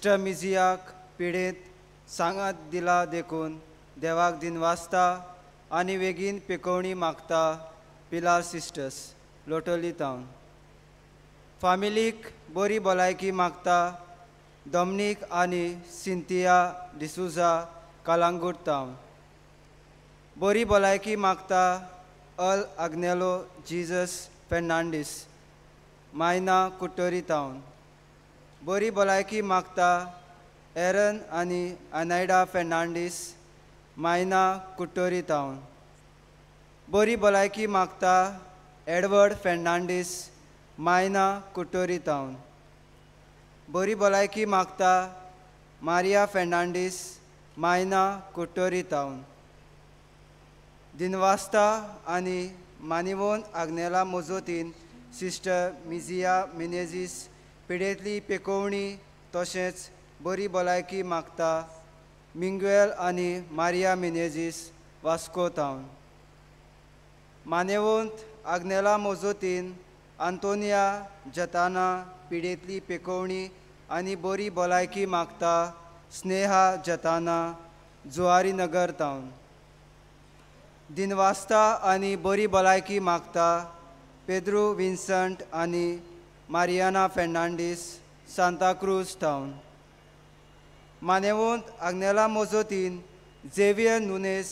Sister मिजियाक पिडेंत सांगात दिला देखून देवाक दिनवासता आनी वेगीन पेकोवणी मागता पिलार सिस्टर्स लोटली टावन। फामिलीक बरी भलायकी मागता डॉमनीक आनी सिंथिया डिसुजा कलांगूट टावन। बरी भलायकी मागता अल आग्नेलो जीजस फेर्नांडीस मायना कुट्टरी टावन। बरी भलायकी मागता एरन आनी अनायडा फेर्नांडीस मायना कुट्टरी टावन। बरी भलायकी मागता एडवर्ड फेर्नांडीस मायना कुट्टरी टावन। बरी भलायकी मागता मारिया फेर्नांडीस मायना कुट्टरी टावन। दिनवासता आनी मानिवोन आग्नेला मोजोतीन सिस्टर मिजिया मिनेजीस पिडेंतली पेकोवणी तशेंच बरी भलायकी मागता मिंगुएल आनी मारिया मिनेजीस वास्को टावन। मानेवंत आग्नेला मोजोतीन आंतोनिया जताना पिडेंतली पेकोवणी आनी बरी भलायकी मागता स्नेहा जताना जुवारी नगर टावन। दिनवासता आनी बरी भलायकी मागता पेद्रू विन्संट आनी मारियाना फेर्नांडीस सांताक्रूज टावन। मानेवंत आग्नेला मोजोतीन झेवियर नुनेस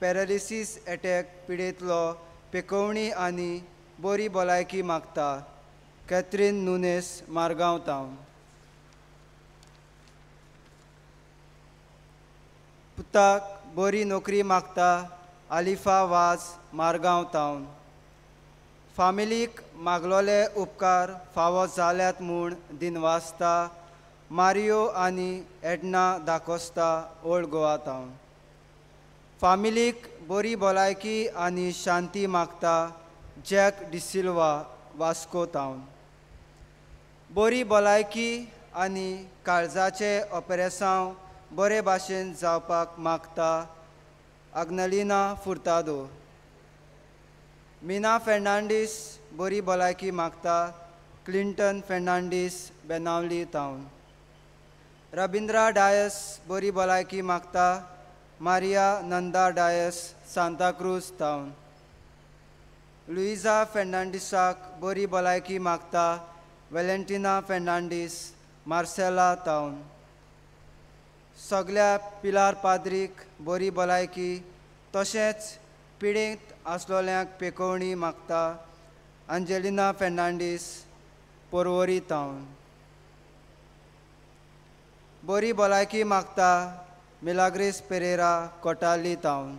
पॅरालिसीस एटॅक पिडेंतलो पेकोवणी आनी बरी भलायकी मागता कॅथरीन नुनेस मारगांव टावन। पुताक बरी नोकरी मागता आलिफा वाज मारगांव टावन। फामिलीक मागलोले उपकार फावो जाल्यात म्हूण दिनवासता मारियो आनी एडना दाकोस्ता ओल्ड गोवा टावन। फामिलीक बरी भलायकी आनी शांती मागता जॅक डिसिल्वा वास्को टावन। बरी भलायकी आनी काळजाचें ऑपरेसांव बरे भाशेन जावपाक मागता आग्नेलिना फुर्तादो। मीना फेर्नांडीस बरी भलायकी मागता क्लिंटन फेर्नांडीस बेनावली टावन। रबिंद्रा डायस बरी भलायकी मागता मारिया नंदा डायस सांताक्रूज टावन। लुइजा फेर्नांडीसाक बरी भलायकी मागता वेलेंटिना फेर्नांडीस मार्सेला टावन। सगल्या पिलार पाद्रीक बरी भलायकी तशेंच पिडेंत आसलोल्यांक पेकोवणी मागता अंजेलिना फेर्नांडीस पोरवरी टावन। बरी भलायकी मागता मिलाग्रीस पेरेरा कोटाली टावन।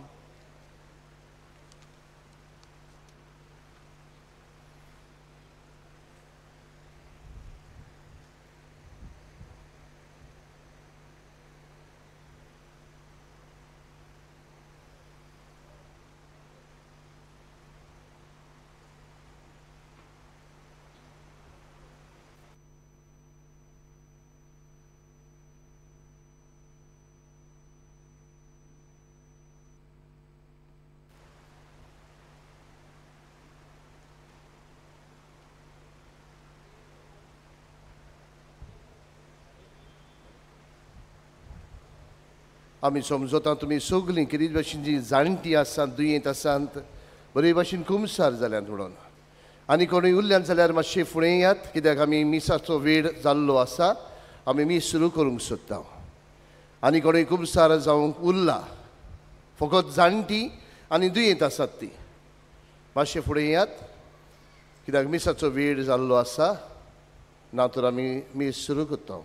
आमी समजता तुमी सगळीं कितें भाशेन जी जाणटी आसात दुयेंत आसात बरे भाशेन कुमसार जाल्यात म्हणून आनी कोणूय उरल्यान जाल्यार मातशें फुडें येयात कित्याक आमी मिसाचो वेळ जाल्लो आसा आमी मीस सुरू करूंक सोदता। आनी कोणूय कुमसार जावंक उरला फकत जाणटी आनी दुयेंत आसात ती मातशें फुडें येयात कित्याक मिसाचो वेळ जाल्लो आसा ना तर आमी मीस सुरू करता।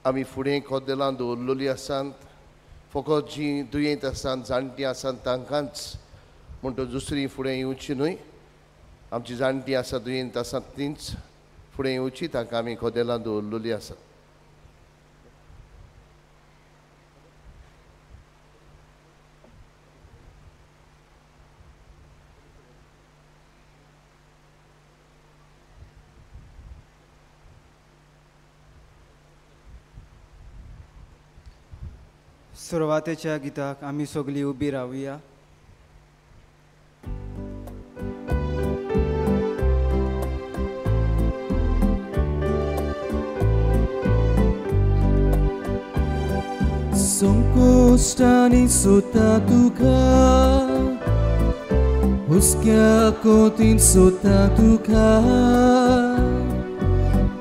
आमी फुडें कदेलां दवरलेलीं आसात, फकत जीं दुयेंत आसात, जाणटीं आसात तांकांच, म्हणटच दुसरीं फुडें येवची न्हय. आमची जाणटीं आसा, दुयेंत आसात तींच फुडें येवची, तांकां आमी कदेलां दवरलेलीं आसात. सुरवातेच्या गिताक आमी सगळीं उबी रावया. संकोश्टांनी सोदता तुका, हुस्क्या कोतीन सोदता तुका,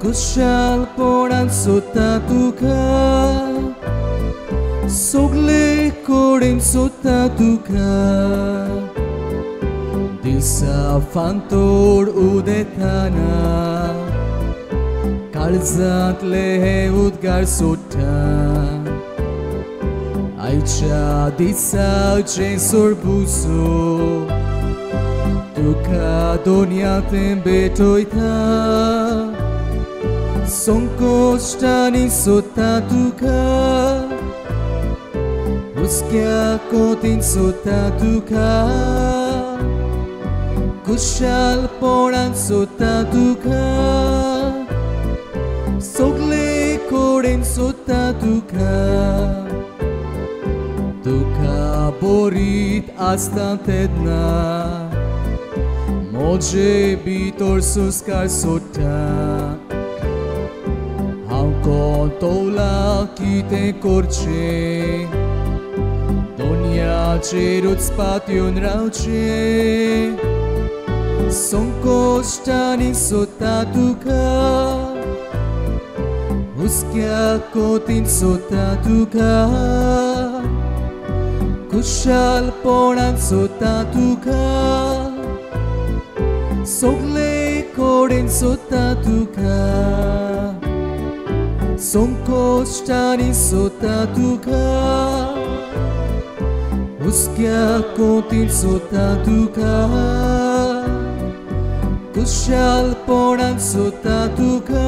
खुशालपणान सोदता तुका, सगळे कडेन सोदता तुका. दिसा फांतोड उदेताना काळजांतले हे उद्गार सोडटा, आयच्या दिसाचें सोडबुसो तुका दोनयांत भेटयता. संकोश्टांनी सोदता तुका, हुस्क्या कोतीन सोदता तुका, खुशालपणान सोदता तुका, सगळे कडेन सोदता तुका. तुका बरीत आसता तेन्ना म्हजे भितर सुस्कार सोडटा, हांव कोण तोवला कितें करचें, दुनियाचेर उचपात येवन रावचें. संकोश्टांनी सोदता तुका, हुस्क्या कोतीन सोदता तुका, खुशालपणान सोदता तुका, सगळे कडेन सोदता तुका. संकोश्टांनी सोदता तुका, हुस्क्या कोतीन सोदता तुका, खुशालपणान सोदता तुका,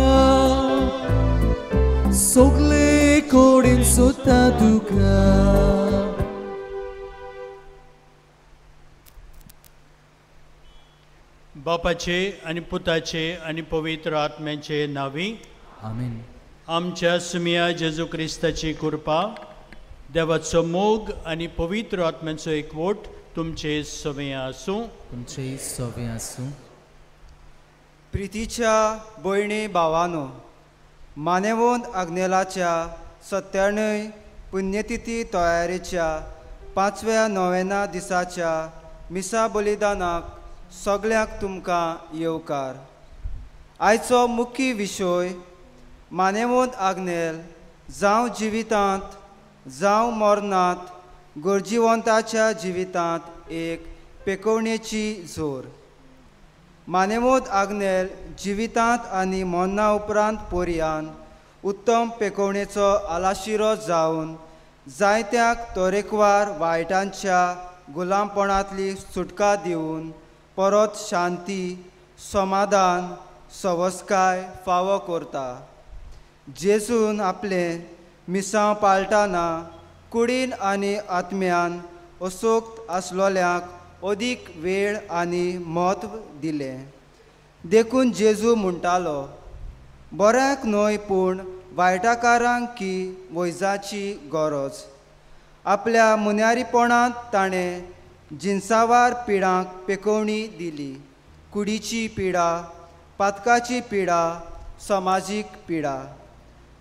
सगळे कडेन सोदता तुका. बापाचे आनी पुताचे आनी पवित्र आत्म्याचे नांवी आमेन. आमच्या सुमिया जेजू क्रिस्ताची कृपा, देवाचो मोग आनी पवित्र आत्म्याचो एकवट तुमचे सवे आसूं. तुमचे सवे आसूं. प्रितीच्या भयणी भावानो, मानेवंत आग्नेलाच्या 97 पुण्यतिथी तयारेच्या 5व्या नोवेना दिसाच्या मिसा बलिदानाक सगळ्यांक तुमकां येवकार. आयचो मुख्य विशय मानेवंत आग्नेल जावं जिवितांत जावं मरणांत गरजेवंताच्या जिवितांत एक पेकोवणेची जोर. मानेवंत आग्नेल जिवितांत आनी मरणा उपरांत पर्यान उत्तम पेकोवणेचो आलाशिरो जावन जायत्याक तरेकवार वायटांच्या गुलामपणांतली सुटका दिवन परत शांती, समाधान, सवस्काय फावो करता. जेजून आपलें मिसांव पाळटाना कुडीन आनी आत्म्यान असोक्त आसलोल्यांक अदीक वेळ आनी म्हत्व दिलें. देखून जेजू म्हणटालो, बऱ्याक न्हय पूण वायटाकारांक की वैजाची गरज. आपल्या मुन्यारीपणांत ताणें जिनसावार पिडांक पेकोवणी दिली, कुडीची पिडा, पातकाची पिडा, समाजीक पिडा.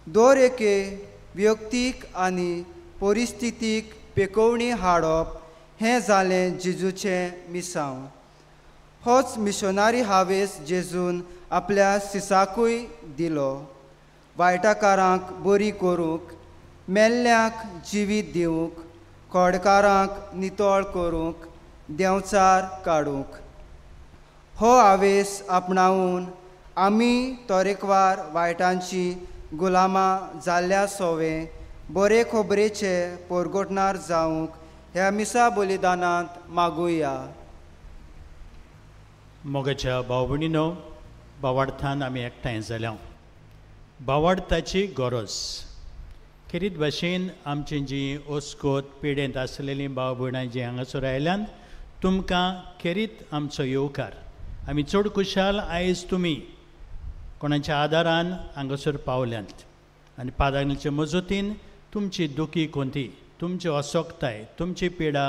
दर एके व्यक्तीक आनी परिस्थितीक पेकोवणी हाडप हें जालें जेजूचें मिसांव. होच मिशनरी हावेस जेजून आपल्या सिसाकूय दिलो, वायटाकारांक बरी करूंक, मेल्ल्यांक जिवीत दिवंक, खोडकारांक नितळ करूंक, देंवचार काडूंक. हो हावेस आपणावन आमी तरेकवार वायटांची गुलामां जाल्ल्या सोवे बरे खबरेचे पोरगोटणार जावंक ह्या मिसा बलिदानांत मागुया. मोगाच्या भाव भयणीनो, भावार्थान आमी एकठांय जाल्या. भावार्थाची गरज खेरीत भाशेन आमची जी ओस्कोत पिडेंत आसलेलीं भाव भयणां जीं हांगासर आयल्यान तुमकां खेरीत आमचो येवकार. आमी चड खुशाल आयज तुमी कोणाच्या आदारान हांगासर पावल्यांत आनी पादांचे मजतीन तुमची दुखी कोंती, तुमची असोक्ताय, तुमची पिडा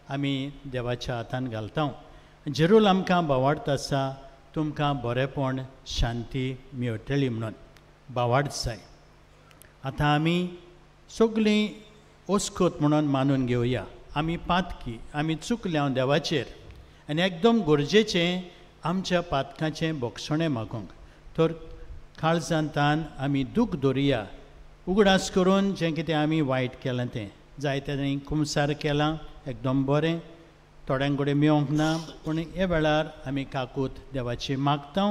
आमी देवाच्या हातान घालता. जरूर आमकां भावार्थ आसा तुमकां बरेंपण शांती मेळटली म्हणून भावार्थ जाय. आतां आमी सगळीं ओस्कोत म्हणून मानून घेवया. आमी पातकी, आमी चुकल्या देवाचेर आनी एकदम गरजेचें आमच्या पातकाचें बोगसणें मागूंक. तर काळजांतान आमी दूख दवरुया, उगडास करून जें कितें आमी वायट केलां तें. जायते जाणांनी कुमसार केलां एकदम बरें, थोड्यां कडेन मेळोंक ना, पूण हे वेळार आमी काकूत देवाची मागता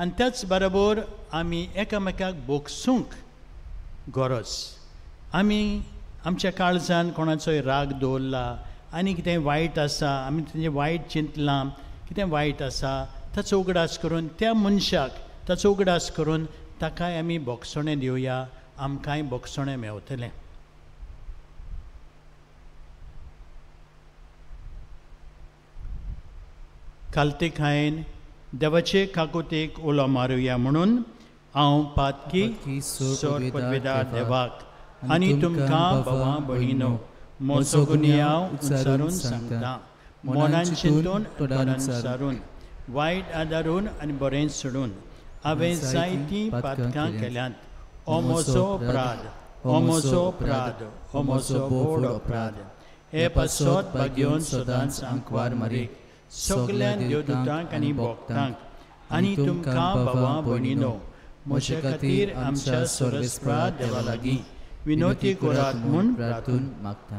आनी त्याच बरोबर आमी एकामेकाक बोगसूंक गरज. आमी आमच्या काळजान कोणाचोय राग दवरला आनी कितें वायट आसा, आमी तेजें वायट चिंतलां, कितें वायट आसा ताचो उगडास करून त्या मनशाक ताचो उगडास करून ताकाय आमी बोगसणें दिवया, आमकांय बोगसणें मेवतलें. कालतिकायेन देवाचे काकुतीक उलो मारुया म्हणून हांव पातकी सोर पदवेदार देवाक आनी तुमकां भावा भयणीनो म्हजो गुन्यांव उच्चारून सांगता. मनान चिंतून तोंडान सारून वायट आदारून आनी बरें सोडून हांवें जायतीं पातकां केल्यांत. ओ म्हजो अपराध, ओ म्हजो अपराध, ओ म्हजो व्हड अपराध. हे पासत भाग्योन सदांच आंकवार मारीक सगल्या देवदूतांक आनी भक्तांक आनी तुमकां भावा भयणीनो म्हजे खातीर आमच्या सर्वेस्परा देवा लागीं विनोती करात म्हूण प्रार्थून मागता.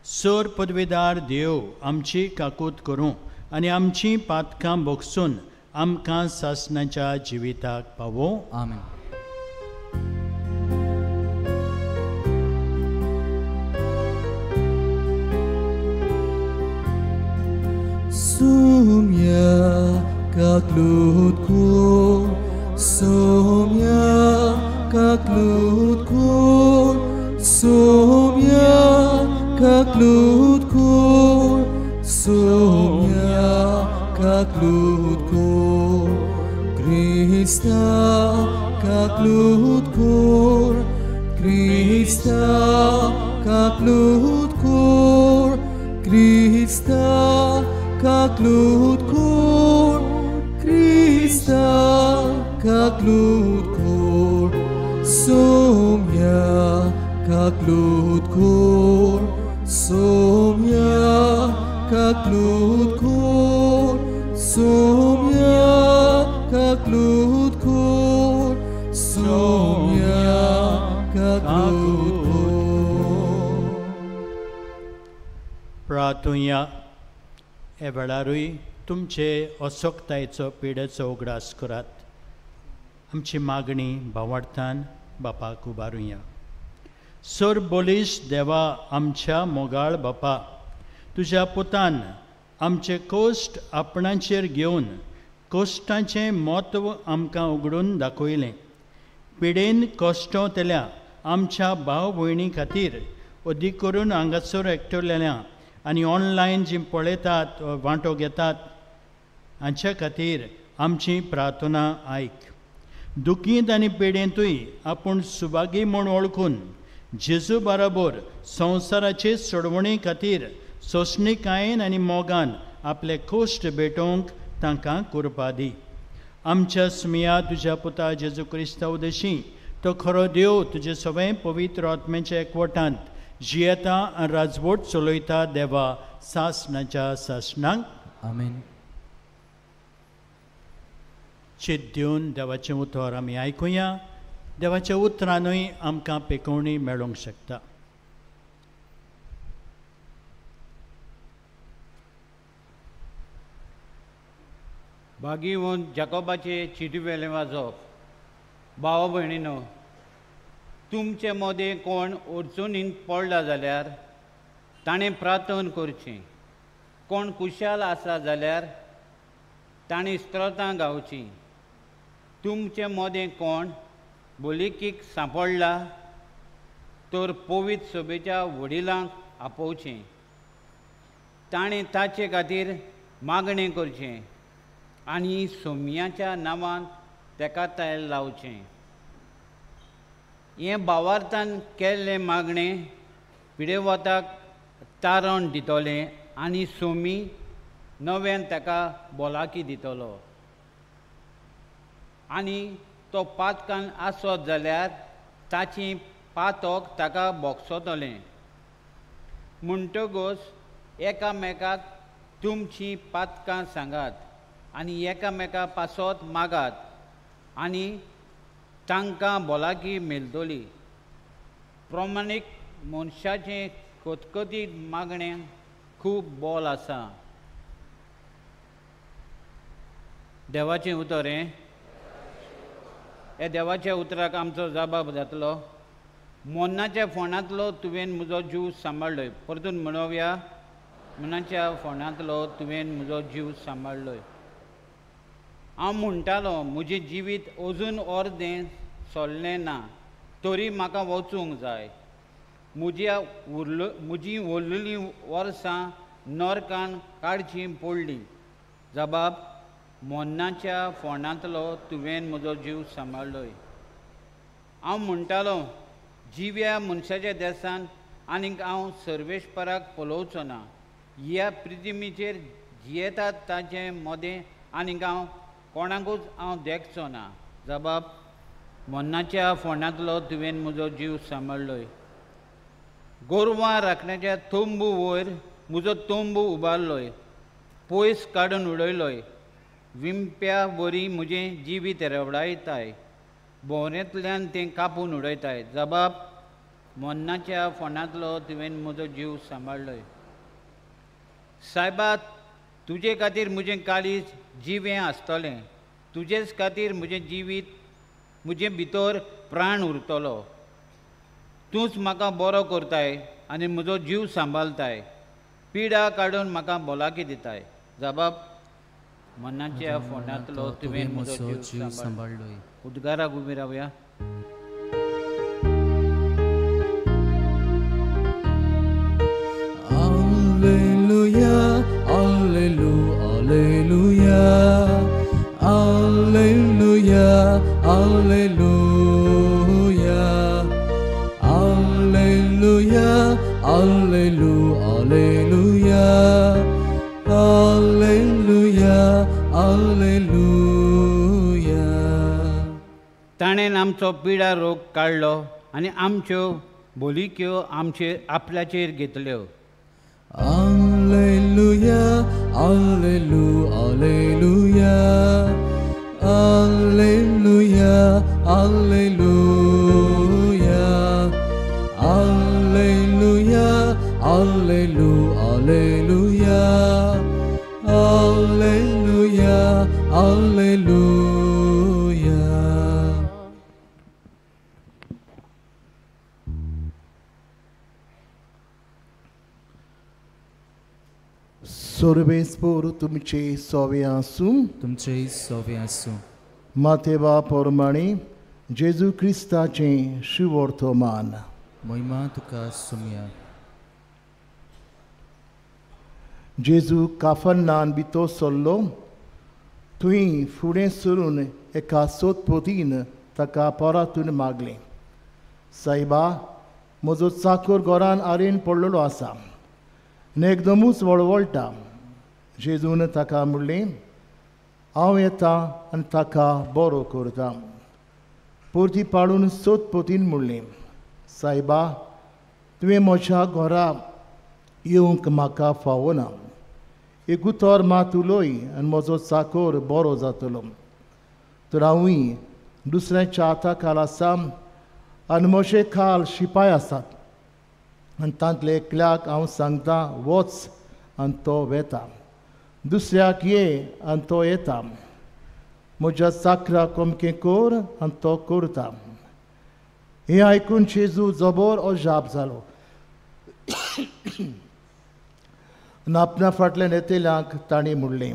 सर पदवेदार देव आमची काकूत करूं आनी आमची पातकां बोगसून आमकां सासणाच्या जिविताक पावोवं. आमेन. Sumya kaklutko, sumya kaklutko, sumya kaklutko, sumya kaklutko, Krista kaklutko, Krista kaklutko, Krista kaklutkur, Krista kaklutkur, sumya kaklutkur, sumya kaklutkur, sumya kaklutkur, sumya kaklutkur. प्रार्थुया. हे वेळारूय तुमचे असक्तायेचो पिडेचो उगडास करात. आमची मागणी भावार्थान बापाक उबारुया. सर बोलीश देवा आमच्या मोगाळ बापा, तुज्या पुतान आमचे कश्ट आपणाचेर घेवन कश्टांचें म्हत्व आमकां उगडून दाखयलें. पिडेन कश्टोतल्या आमच्या भाव भयणी खातीर अदीक करून हांगासर एकटलेल्या आनी ऑनलायन जी पळयतात वांटो घेतात हांच्या खातीर आमची प्रार्थना आयक. दुखींत आनी पिडेंतूय आपूण सुभागी म्हूण वळखून जेजू बराबर संवसाराचे सोडवणे खातीर सोंसणीकायेन आनी मोगान आपले कश्ट भेटोवंक तांकां कृपा दी. आमच्या स्मिया तुज्या पुता जेजू क्रिस्ता उदेशी तो खरो देव तुजे सगळें पवित्र आत्म्याच्या एकवटांत जियेता आनी राजवट चलयता देवा सासणाच्या सासणाक. आमेन. चित दिवन देवाचें उतर आमी आयकुया. देवाच्या उतरानूय आमकां पेकोवणी मेळोंक शकता. भागीवन जाकोबाचे चिटी वेलें वाजप. भाव भयणीनो, तुमचे मदें कोण अडचणीन पडला जाल्यार ताणें प्रार्थना करचें, कोण कुशाल आसा जाल्यार ताणें स्तोत्रां गावचीं। तुमचे मदें कोण बोलिकीक सांपडला तर पवित्र सभेच्या वडिलांक आपोवचें, ताणें ताचे खातीर मागणें करचें आनी सोम्याच्या नांवान तेका तेल लावचें। हें भावार्थान केल्लें मागणें पिडेवताक तारण दितलें आनी सोमी नव्यान ताका बोलाकी दितलो आनी तो पातकान आसत जाल्यार ताची पातक ताका बोगसतलें। म्हणटकच एकामेकाक तुमचीं पातकां सांगात आनी एकामेका पासत मागात आनी तांकां भलायकी मेळटली। प्रमाणीक मनशाचें खतखतीत मागणें खूब बोल आसा। देवाचें उतर हें, ह्या देवाच्या उतराक आमचो जबाब जातलो। मोन्नाच्या फोंडांतलो तुवें म्हजो जीव सांबाळ्ळोय। परतून म्हणोवया, मनाच्या फोंडांतलो तुवें म्हजो जीव सांबाळ्ळोय। हांव म्हणटालो म्हजें जिवीत अजून अर्दें सोल्लें ना तरी म्हाका वचूंक जाय। म्हजी उरलेलीं वर्सां नरकान काडचीं पडलीं। जबाब मोन्नाच्या फोंडांतलो तुवें म्हजो जीव सांबाळ्ळोय। हांव म्हणटालो जिव्या मनशाच्या देसान आनीक हांव सर्वेस्पराक पळोवचो ना। ह्या पृथ्वीचेर जियेतात ताचे मदें आनीक हांव कोणाकूच हांव देखचो ना। जबाब मन्नाच्या फोंडांतलो तुवें म्हजो जीव सांबाळ्ळोय। गोरवां राखण्याच्या तंबू वयर म्हजो तंबू उबारलोय, पयस काडून उडयलोय। विंप्या वरी म्हजें जिवीत रेवडायताय, भोंवरेंतल्यान तें कापून उडयताय। जबाब मन्नाच्या फोंडांतलो तुवें म्हजो जीव सांबाळ्ळोय। सायबा तुजे खातीर म्हजें काळीज जिवें आसतलें, तुजेच खातीर म्हजें जिवीत म्हजे भितर प्राण उरतलो। तूंच म्हाका बरो करताय आनी म्हजो जीव सांबाळताय, पिडा काडून म्हाका भलायकी दिताय। जबाब मनाच्या फोंडांतलो तुवें म्हजो जीव सांबाळ्ळोय। उद्गाराक उबी रावया। Alleluia, Alleluia, Alleluia, Alleluia, Alleluia, Alleluia, Alleluia. ताणें आमचो पिडा रोग काडलो आनी आमच्यो बोलिक्यो आमचे आपल्याचेर घेतल्यो। Alleluia, Alleluia, Alleluia, Alleluia, Alleluia, Alleluia, Alleluia, Alleluia, Alleluia. सर्वेस्पोर तुमचे सोवे आसूं, तुमचे सोवे आसूं। मातेवा पोरमाणे जेजू क्रिस्ताचें शिवर्तमान। महिमा तुका सुमया। जेजू काफनान भितर सरलो, थंय फुडें सरून एका सोदपोतीन ताका परातून मागलें, सायबा म्हजो चाकर घरान आरेन पडलेलो आसा आनी एकदमूच वळवळटा। जेजून ताका म्हणलें, हांव येता आनी ताका बरो करता। परती पाडून सोदपोतीन म्हणलें, सायबा तुवें म्हज्या घरा येवंक म्हाका फावना, एक उतर मात उलय आनी म्हजो चाकर बरो जातलो। तर हांवूय दुसऱ्याच्या हाता खाल आसा आनी म्हजे खाल शिपाय आसात आनी तांतले एकल्याक हांव सांगता वच आनी तो वेता, दुसऱ्याक ये आनी तो येता, म्हज्या चाकराक अमकें कर आनी तो करता। हें आयकून जेजू जबोर अजाप जालो आनी आपणा फाटल्यान येतल्यांक तांणी म्हणलें,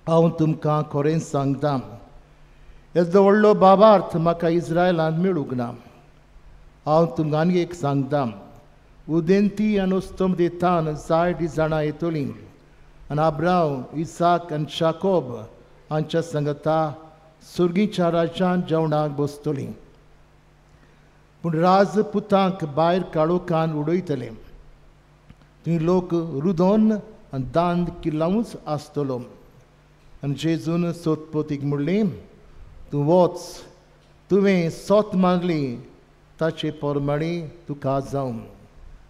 हांव तुमकां खरेंच सांगता, येदो व्हडलो बाबार्थ म्हाका इस्रायलांत मेळूंक ना. हांव तुमकां आनी एक सांगता, उदेंती आनी अस्तंतेंतल्यान जायतीं जाणां येतलीं आनी आब्रांव, इसाक आनी जाकोब हांच्या संगता सुर्गीच्या राज्यांत जेवणाक बसतलीं. पूण राजपुतांक भायर काळोखान उडयतले. थंय लोक रुदोन आनी दांत किल्लावूच आसतलो. आनी जेजून सोदपोतीक म्हणलें, तूं वच, तुवें सोत मागली ताचे प्रमाणे तुका जावं.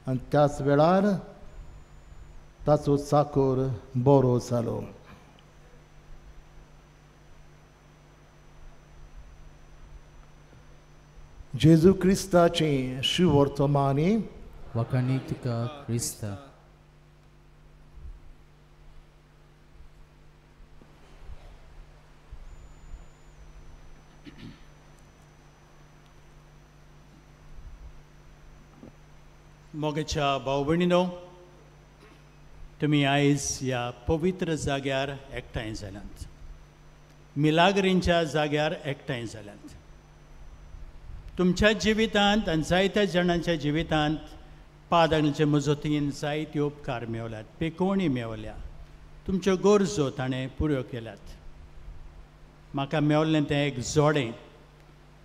आनी त्याच वेळार ताचो चाकोर बरो जालो. जेजू क्रिस्ताचें शिवर्तमानी. वाखाणी तुका क्रिस्ता. मोगेच्या भाव भयणीनो, तुमी आयज ह्या पवित्र जाग्यार एकठांय जाल्यात, मिलाग्रींच्या जाग्यार एकठांय जाल्यात. तुमच्या जिवितांत आनी जायत्या जाणांच्या जिवितांत पादांचे मजतीन जायते उपकार मेवल्यात, पेकोवणी मेवल्या, तुमच्यो गरजो ताणें पुऱ्यो केल्यात. म्हाका मेवलें तें एक जोडें,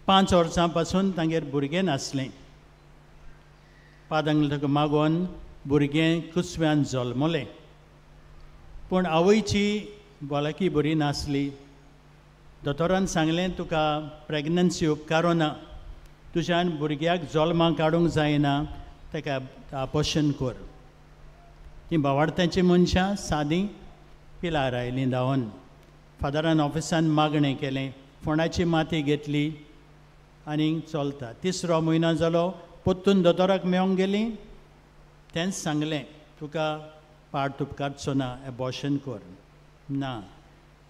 5 वर्सां पासून तांगेर भुरगें नासलें. पादांक ताका मागोन भुरगें कुसव्यान जल्मलें, पूण आवयची भलायकी बरी नासली. दोतोरान सांगलें, तुका प्रेगनन्सी उपकारोना, तुज्यान भुरग्याक जल्माक काडूंक जायना, ताका ऑपरेशन कर. तीं बावाडत्याचीं मनशां सादीं पिलार आयलीं धांवन. फादरान ऑफिसान मागणें केलें, फोंडाची माती घेतली आनी चलता. 3रो म्हयनो जालो, परतून दोतोराक मेळोंक गेलीं. तेंच सांगलें, तुका पाड उपकारचो ना, एबॉर्शन कर. ना,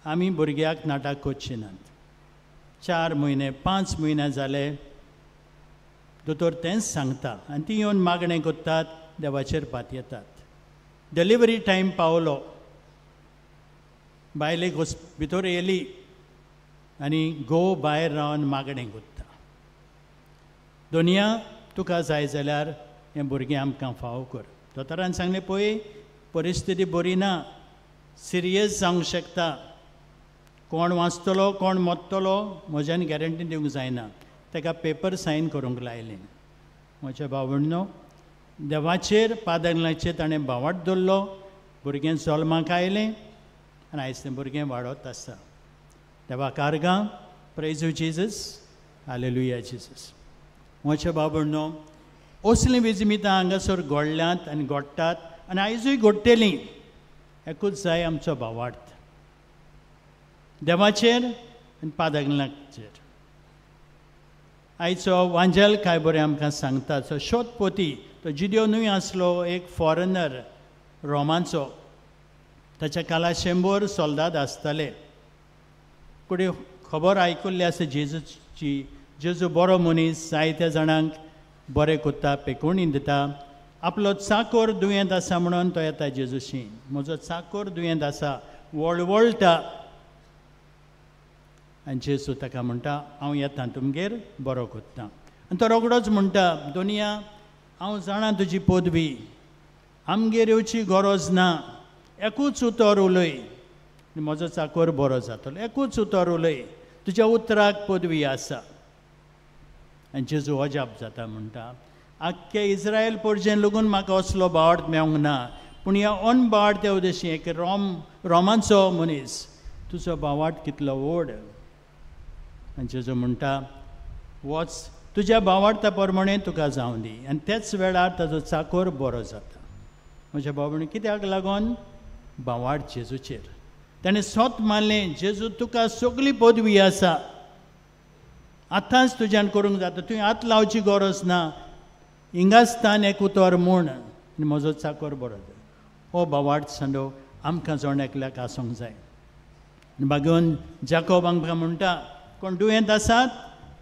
आमी भुरग्याक नाटक करची नात. 4 म्हयने 5 म्हयने जाले, दोतोर तेंच सांगता आनी ती येवन मागणें करतात, देवाचेर पातयेतात. डिलिव्हरी टायम पावलो, बायलेक भितर येयली आनी घोव भायर रावन मागणें करता, दोनया तुका जाय जाल्यार हें भुरगें आमकां फावो कर. दोतोरान सांगलें, पळय परिस्थिती बरी ना, सिरियस जावंक शकता, कोण वाचतलो कोण मरतलो म्हज्यान गॅरंटी दिवंक जायना. ताका पेपर सायन करूंक लायलें. म्हज्या भावंडो, देवाचेर पादंगलाचेर ताणें भावाट दवरलो, भुरगें जल्माक आयलें आनी आयज तें भुरगें वाडत आसा. देवा कारगां, प्रेज you Jesus, hallelujah Jesus. म्हज्या भावंडो, असलीं विजमितां हांगासर घडल्यांत आनी घडटात आनी आयजूय घडटलीं. एकूच जाय आमचो भावार्थ देवाचेर आनी पादंगलाचेर. आयचो वांजेल काय बरें आमकां सांगता. तो शोधपोती, तो जिद्यो न्हय आसलो, एक फॉरेनर रोमांचो. ताच्या काला 100 सोल्दाद आसताले. कुडी खबर आयकुल्ली आसा जेजूची, जेजू बरो मनीस, जायत्या जाणांक बरें करता, पेकोवणी दिता. आपलो चाकोर दुयेंत आसा म्हणून तो येता जेजूशी, म्हजो चाकोर दुयेंत आसा, वळवळटा. आनी जेजू ताका म्हणटा, हांव येता तुमगेर, बरो करता. आनी तो रोखडोच म्हणटा, दोनया हांव जाणा तुजी पदवी, आमगेर येवची गरज ना, एकूच उतर उलय आनी म्हजो चाकोर बरो जातलो, एकूच उतर उलय, तुज्या उतराक पदवी आसा. आनी जेजू अजाप जाता, म्हणटा, आख्खे इस्रायल पोरजेन लागून म्हाका असलो बावड मेळूंक ना, पूण ह्या अनबावड त्या उद्देशी एक रोमांचो मनीस, तुजो बावाट कितलो व्हड. आनी जेजू म्हणटा, वच, तुज्या बावाडता प्रमाणे तुका जावं दी. आनी त्याच वेळार ताजो चाकोर बरो जाता. म्हज्या भाव, कित्याक लागून बावाड जेजूचेर ताणें सोत मारलें, जेजू तुका सगली पदवी आसा, आतांच तुज्यान करूंक जाता, तुवें हात लावची गरज ना, हिंगास्तान एक उतर म्हूण आनी म्हजो चाकोर बरो जाता. हो बावाड सांडो आमकां जण एकल्याक आसूंक जाय. आनी बागोवन जाकोब आमकां म्हणटा, कोण दुयेंत आसात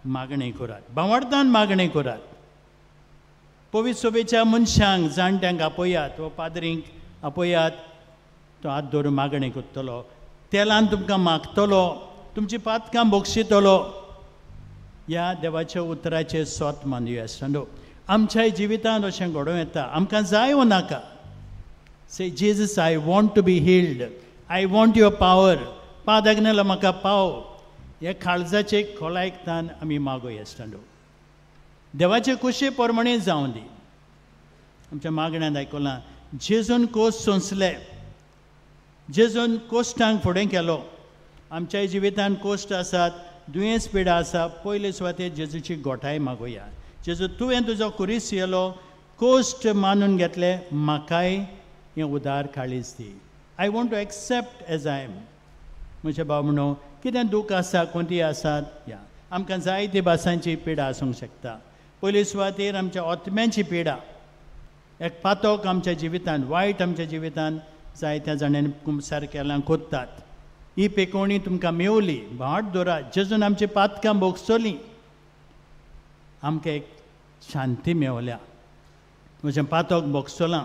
मागणी करात, भावार्थान मागणी करात. पवित्र सोबेच्या मनशांक, जाणट्यांक आपयात वो पाद्रींक आपयात, तो हात धरून मागणी करतलो, तेलान तुमकां मागतलो, तुमची पातकां बक्षितलो. ह्या देवाच्या उतराचें सोत मानया आसतना आमच्या जिवितांत अशें घडोवं येता. आमकां जाय वो नाका, say Jesus I want to be healed, I want your power, पाद आग्नेला म्हाका पाव. हे काळजाचे खोलायकतान आमी मागोया आसतना देवाचे कुशे प्रमाणे जावं दी. आमच्या मागण्यांत आयकलां, जेजून कोस सोंसले, जेजून कोश्टांक फुडें केलो. आमच्या जिवितांत कोश्ट आसात, दुयेंस पिडा आसा, पयले सुवातेर जेजूची गोठाय मागोया. जेजू तुवें तुजो कुरीस येलो, कोश्ट मानून घेतले, म्हाकाय हें उदार काळीज दी. I want to accept as I am. म्हज्या भाव म्हणो कितें दूख आसा, कोणती आसात, ह्या आमकां जायते भासांची पिडा आसूंक शकता. पयले सुवातेर आमच्या आत्म्यांची पिडा, एक पातोक आमच्या जिवितांत, वायट आमच्या जिवितांत जायत्या जाणांनी कुमसार केलां कोत्तात. ही पेकोवणी तुमकां मेवली, भाट दवरात, जेजून आमची पातकां भोगसली, आमकां एक शांती मेवल्या. म्हजें पातोक भोगसलां,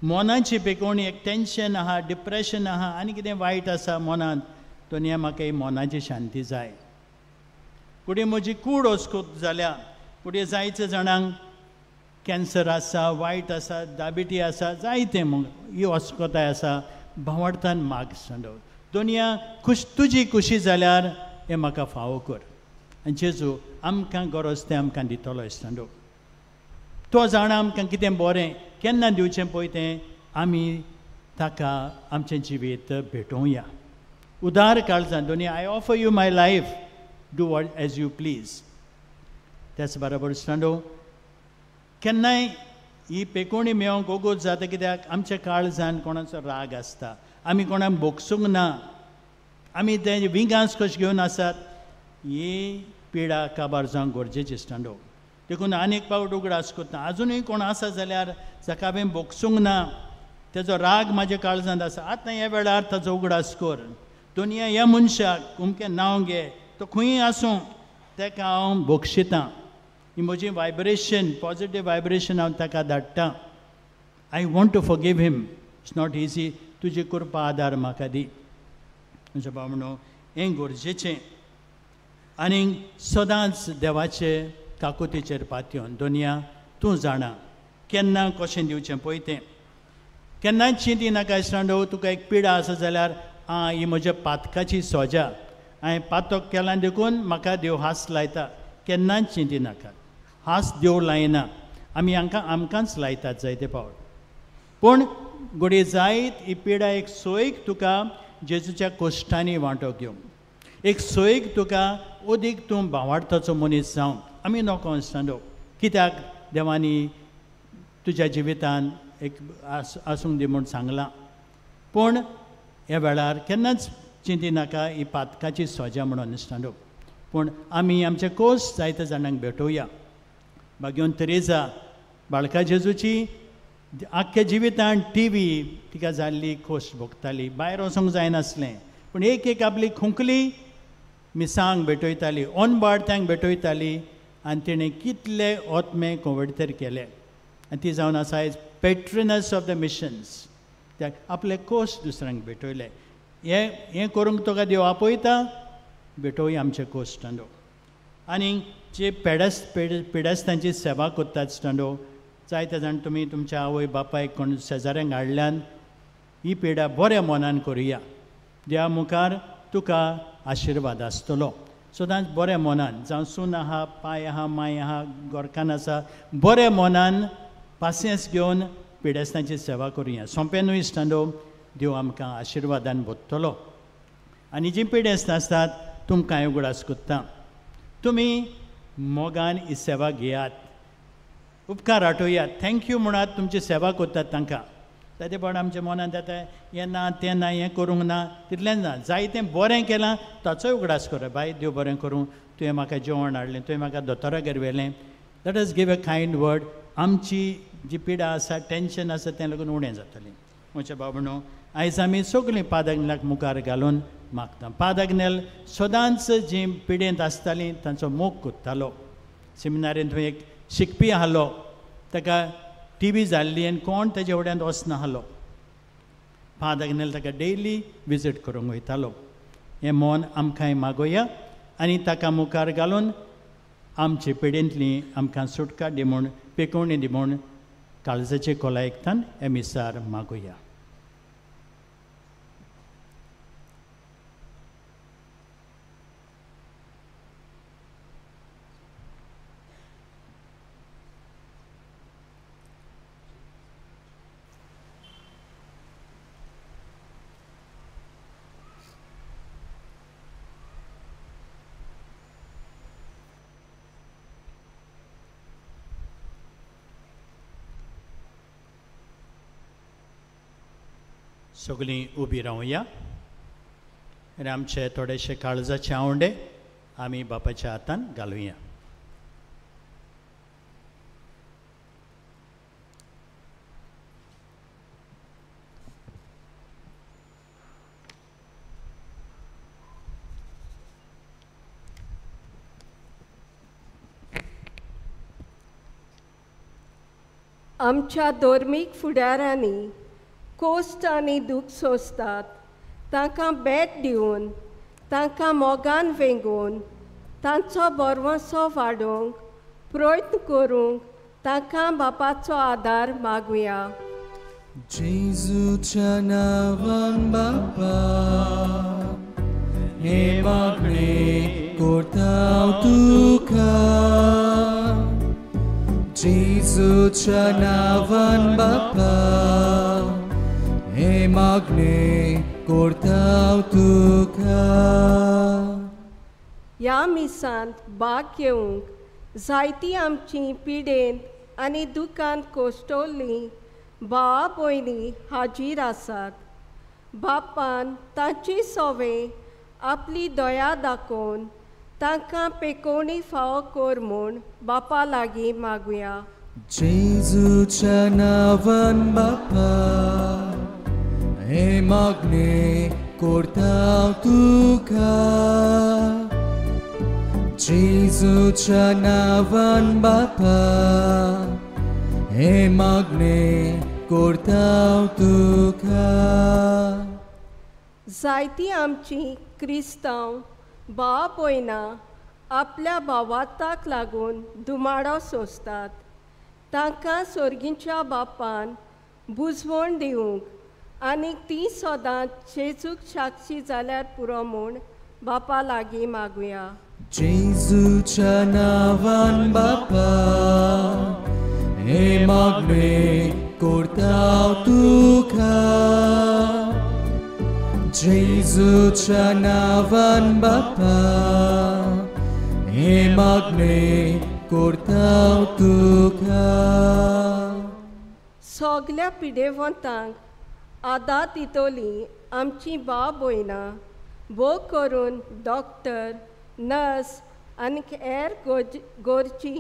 मनाची पेकोवणी, एक टेंशन आहा, डिप्रेशन आहा, आनी कितें वायट आसा मनांत, दोनया म्हाका ही मनाची शांती जाय. कुडी म्हजी कूड अस्कूत जाल्या, कुडी जायते जाणांक कॅन्सर आसा, वायट आसा, डायबिटी आसा, जायते ही अस्कताय आसा. भावार्थान माग सांडव दोनया खुश, तुजी खुशी जाल्यार हें म्हाका फावो कर. आनी जेजू आमकां गरज तें आमकां दितलो सांडव. तो जाणा आमकां कितें बरें केन्ना दिवचें पळय तें आमी ताका आमचें जिवीत भेटोवया. उदार काळजान दोनी I offer you my life, do what as you please. त्याच बरोबर सांडो केन्नाय ही पेकोणी मेळोवंक ओगोत जाता, कित्याक आमच्या काळजान कोणाचो राग आसता, आमी कोणाक भोगसूंक ना, आमी ते विंगांस कशें घेवन आसात. ही पिडा काबार जावंक गरजेची स्टँडो. देखून आनीक पावट उगडास करता, आजुनूय कोण आसा जाल्यार जाका हांवें भोगसूंक ना, तेजो राग म्हाज्या काळजांत आसा, आतां ह्या वेळार ताजो उगडास कर. दोनया ह्या मनशाक अमकें नांव घे, तो खंयूय आसूं ताका हांव बक्षितां, ही म्हजी वायब्रेशन, पॉजिटीव वायब्रेशन हांव ताका धाडटा. I want to forgive him, it's not easy, तुजी कृपा आदार म्हाका दी. म्हज्या भाव म्हणून हें गरजेचें. आनी सदांच देवाचे काकुतीचेर पातयेवन दोनया तूं जाणा केन्ना कशें दिवचें पळय तें. केन्नाच चिंती नाका इश्टांडो, तुका एक पिडा आसा जाल्यार आं ही म्हज्या पातकाची सोजा, हांवें पातक केलां देखून म्हाका देव हास लायता, केन्नाच चिंती नाका. हास देव लायना, आमी हांकां आमकांच लायतात जायते पावट. पूण घडये जायत ही पिडा एक सोयीक तुका जेजूच्या कोश्टांनी वांटो घेवंक, एक सोयीक तुका अदीक तूं भावार्थाचो मनीस जावंक. आमी नको इश्टांडो, कित्याक देवांनी तुज्या जिवितान एक आसूंक दी म्हूण सांगलां. पूण ह्या वेळार केन्नाच चिंती नाका ही पातकाची सोजा म्हणून इश्टांडो. पूण आमी आमचे कोश जायते जाणांक भेटोवया. भाग्योन तेरेजा बाळका जेजूची आख्ख्या जिवितान टी व्ही तिका जाल्ली खोश भोगताली, भायर वचूंक जायनासलें, पूण एक एक आपली खोंकली मिसांक भेटयताली, ओनबाडत्यांक भेटयताली, आनी तिणें कितले ओतमे कोविडतर केले. आनी ती जावन आसा आयज पेट्रनस ऑफ the missions. त्या आपले कोश दुसऱ्यांक भेटयले. हें हें करूंक तुका देव आपयता, भेटोवया आमचे कोश स्टँडो. आनी जे पेडस पिडेस्तांची सेवा करतात स्टँडो, जायते जाण तुमी तुमच्या आवय बापायक कोण शेजाऱ्यांक हाडल्यान ही पिडा बऱ्या मनान करुया. देवा मुखार तुका आशिर्वाद आसतलो. सदांच बऱ्या मनान, जावं सून आहा, पाय आहा, माय आहा, गोरकान आसा, बऱ्या मनान पासियेंस घेवन पिडेस्तांची सेवा करुया. सोंपें न्हय इश्टांनो, देव आमकां आशिर्वादान भरतलो. आनी जीं पिडेस्तां आसतात तुमकां उगडास करता, तुमी मोगान ही सेवा घेयात, उपकार आठोयात, thank you म्हणात तुमची सेवा करतात तांकां. जायते फावट आमच्या मनांत जाता हें ना तें ना, हें करूंक ना, तितलेंच ना, जायतें बरें केलां ताचोय उगडास कर. बाय देव बरें करूं, तुवें म्हाका जेवण हाडलें, तुवें म्हाका दोतोरागेर व्हेलें. Let us give a kind word. आमची जी पिडा आसा, टेंशन आसा, तें लागून उणें जातलें. म्हज्या बाबणो आयज आमी सगळीं पादाग्नेलाक मुखार घालून मागता. पादाग्नेल सदांच जी पिडेंत आसताली तांचो मोग कोत्तालो. सेमिनारींत थंय एक शिकपी आहलो, ताका टीबी जाल्ली आनी कोण तेजे वड्यांत वचना आहलो. पादाग्नेल ताका डेली विजीट करूंक वयतालो. हें मन आमकांय मागोया आनी ताका मुखार घालून आमचे पिडेंतली आमकां सुटका दी म्हूण, पेकोवणी दी म्हूण काळजाचे खोलायेकतान हें मिसार मागोया. सगळीं उबी रावया आनी आमचे थोडेशे काळजाचे आवंडे आमी बापाच्या हातान घालुया. आमच्या धर्मीक फुडारांनी कोश्ट आनी दूख सोंसतात तांकां भेट दिवन, तांकां मोगान वेंगोवन, तांचो बरवसो वाडोवंक प्रयत्न करूंक तांकां बापाचो आदार मागुया. जेजूच्या नांवान बापा हे मागणें करता हांव तुका, जेजूच्या नांवान बापा हे मागणें करता हांव तुका. ह्या मिसांत भाग घेवंक जायती आमची पिडेंत आनी दुकान कोश्टवल्लीं भावा भयणी हाजीर आसात. बापान तांची सोवे आपली दया दाखोवन तांकां पेकोवणी फावो कर म्हूण बापा लागीं मागुया. जेजूच्या नांवान बापा हे मागणें करता हांव तुका, जेजूच्या नांवान बापा हे मागणें करता हांव तुका. जायती आमची क्रिस्तांव भाव भयणां आपल्या भावार्थाक लागून धुमाडो सोंसतात. तांकां सोर्गींच्या बापान बुजवण दिवंक आनी ती सदांच जेजूक साक्षी जाल्यार पुरो म्हूण बापा लागीं मागुया. जेजूच्या नांवान बापा हे मागणें करता हांव तुका, जेजूच्या नांवान बापा हे मागणें करता हांव तुका. सगल्या पिडेवंतांक आदार दितली आमची भाव भयणां, भोव करून डॉक्टर, नर्स आनी हेर गोरजी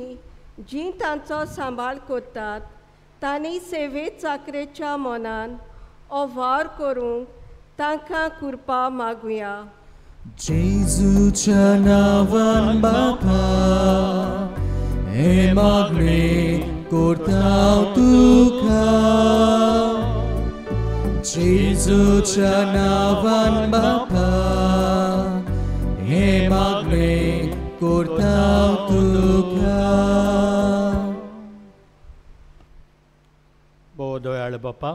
जीं तांचो सांबाळ करतात तांणी सेवे चाकरेच्या मनान हो वावर करूंक तांकां कृपा मागुया. जेजूच्या नांवान बापा हे मागणें करता हांव तुका, जेजूच्या नांवान बापा हे मागणें करता हांव तुका. भोव दयाळ बापा,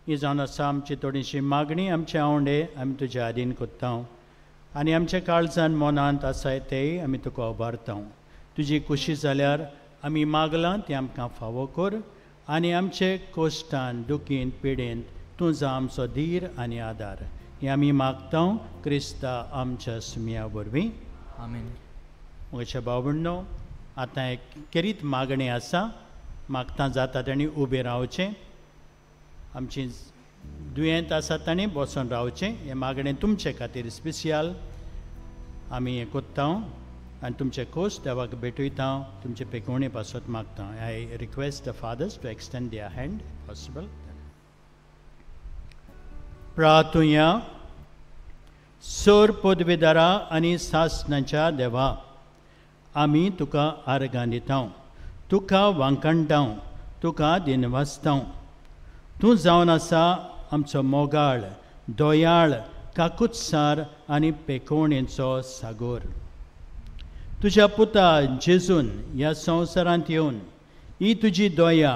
ही जावन आसा आमची थोडीशी मागणी, आमचे आवंडे आमी तुज्या आदीन कोत्ता आनी आमच्या काळजान मनांत आसाय तेय आमी तुका उबारता. तुजी खुशी जाल्यार आमी मागलां तें आमकां फावो कर आनी आमचे कोश्टान, दुखीन, पिडेन तूं जा आमचो धीर आनी आदार. हें आमी मागता क्रिस्ता आमच्या सुमया वरवीं. आमेन. म्हज्या भाव-भयणो, आतां एक खेरीत मागणें आसा. मागता जाता तांणी उबें रावचें, आमची दुयेंत आसा तांणी बसून रावचें. हें मागणें तुमचे खातीर स्पेशल आमी हें कोत्ता आनी तुमचे खोस देवाक भेटयता, तुमचे पेकोवणे पासत मागता. I request the fathers to extend their hand possible. प्रातुया सोर पदवेदारा आनी सासणाच्या देवा, आमी तुका आर्गां दितांव, तुका वांकणटांव, तुका दिनवासतांव। तूं जावन आसा आमचो मोगाळ, दयाळ, काकुत्सार आनी पेकोवणेचो सागोर। तुज्या पुता जेजून ह्या संवसारांत येवन ही तुजी दया,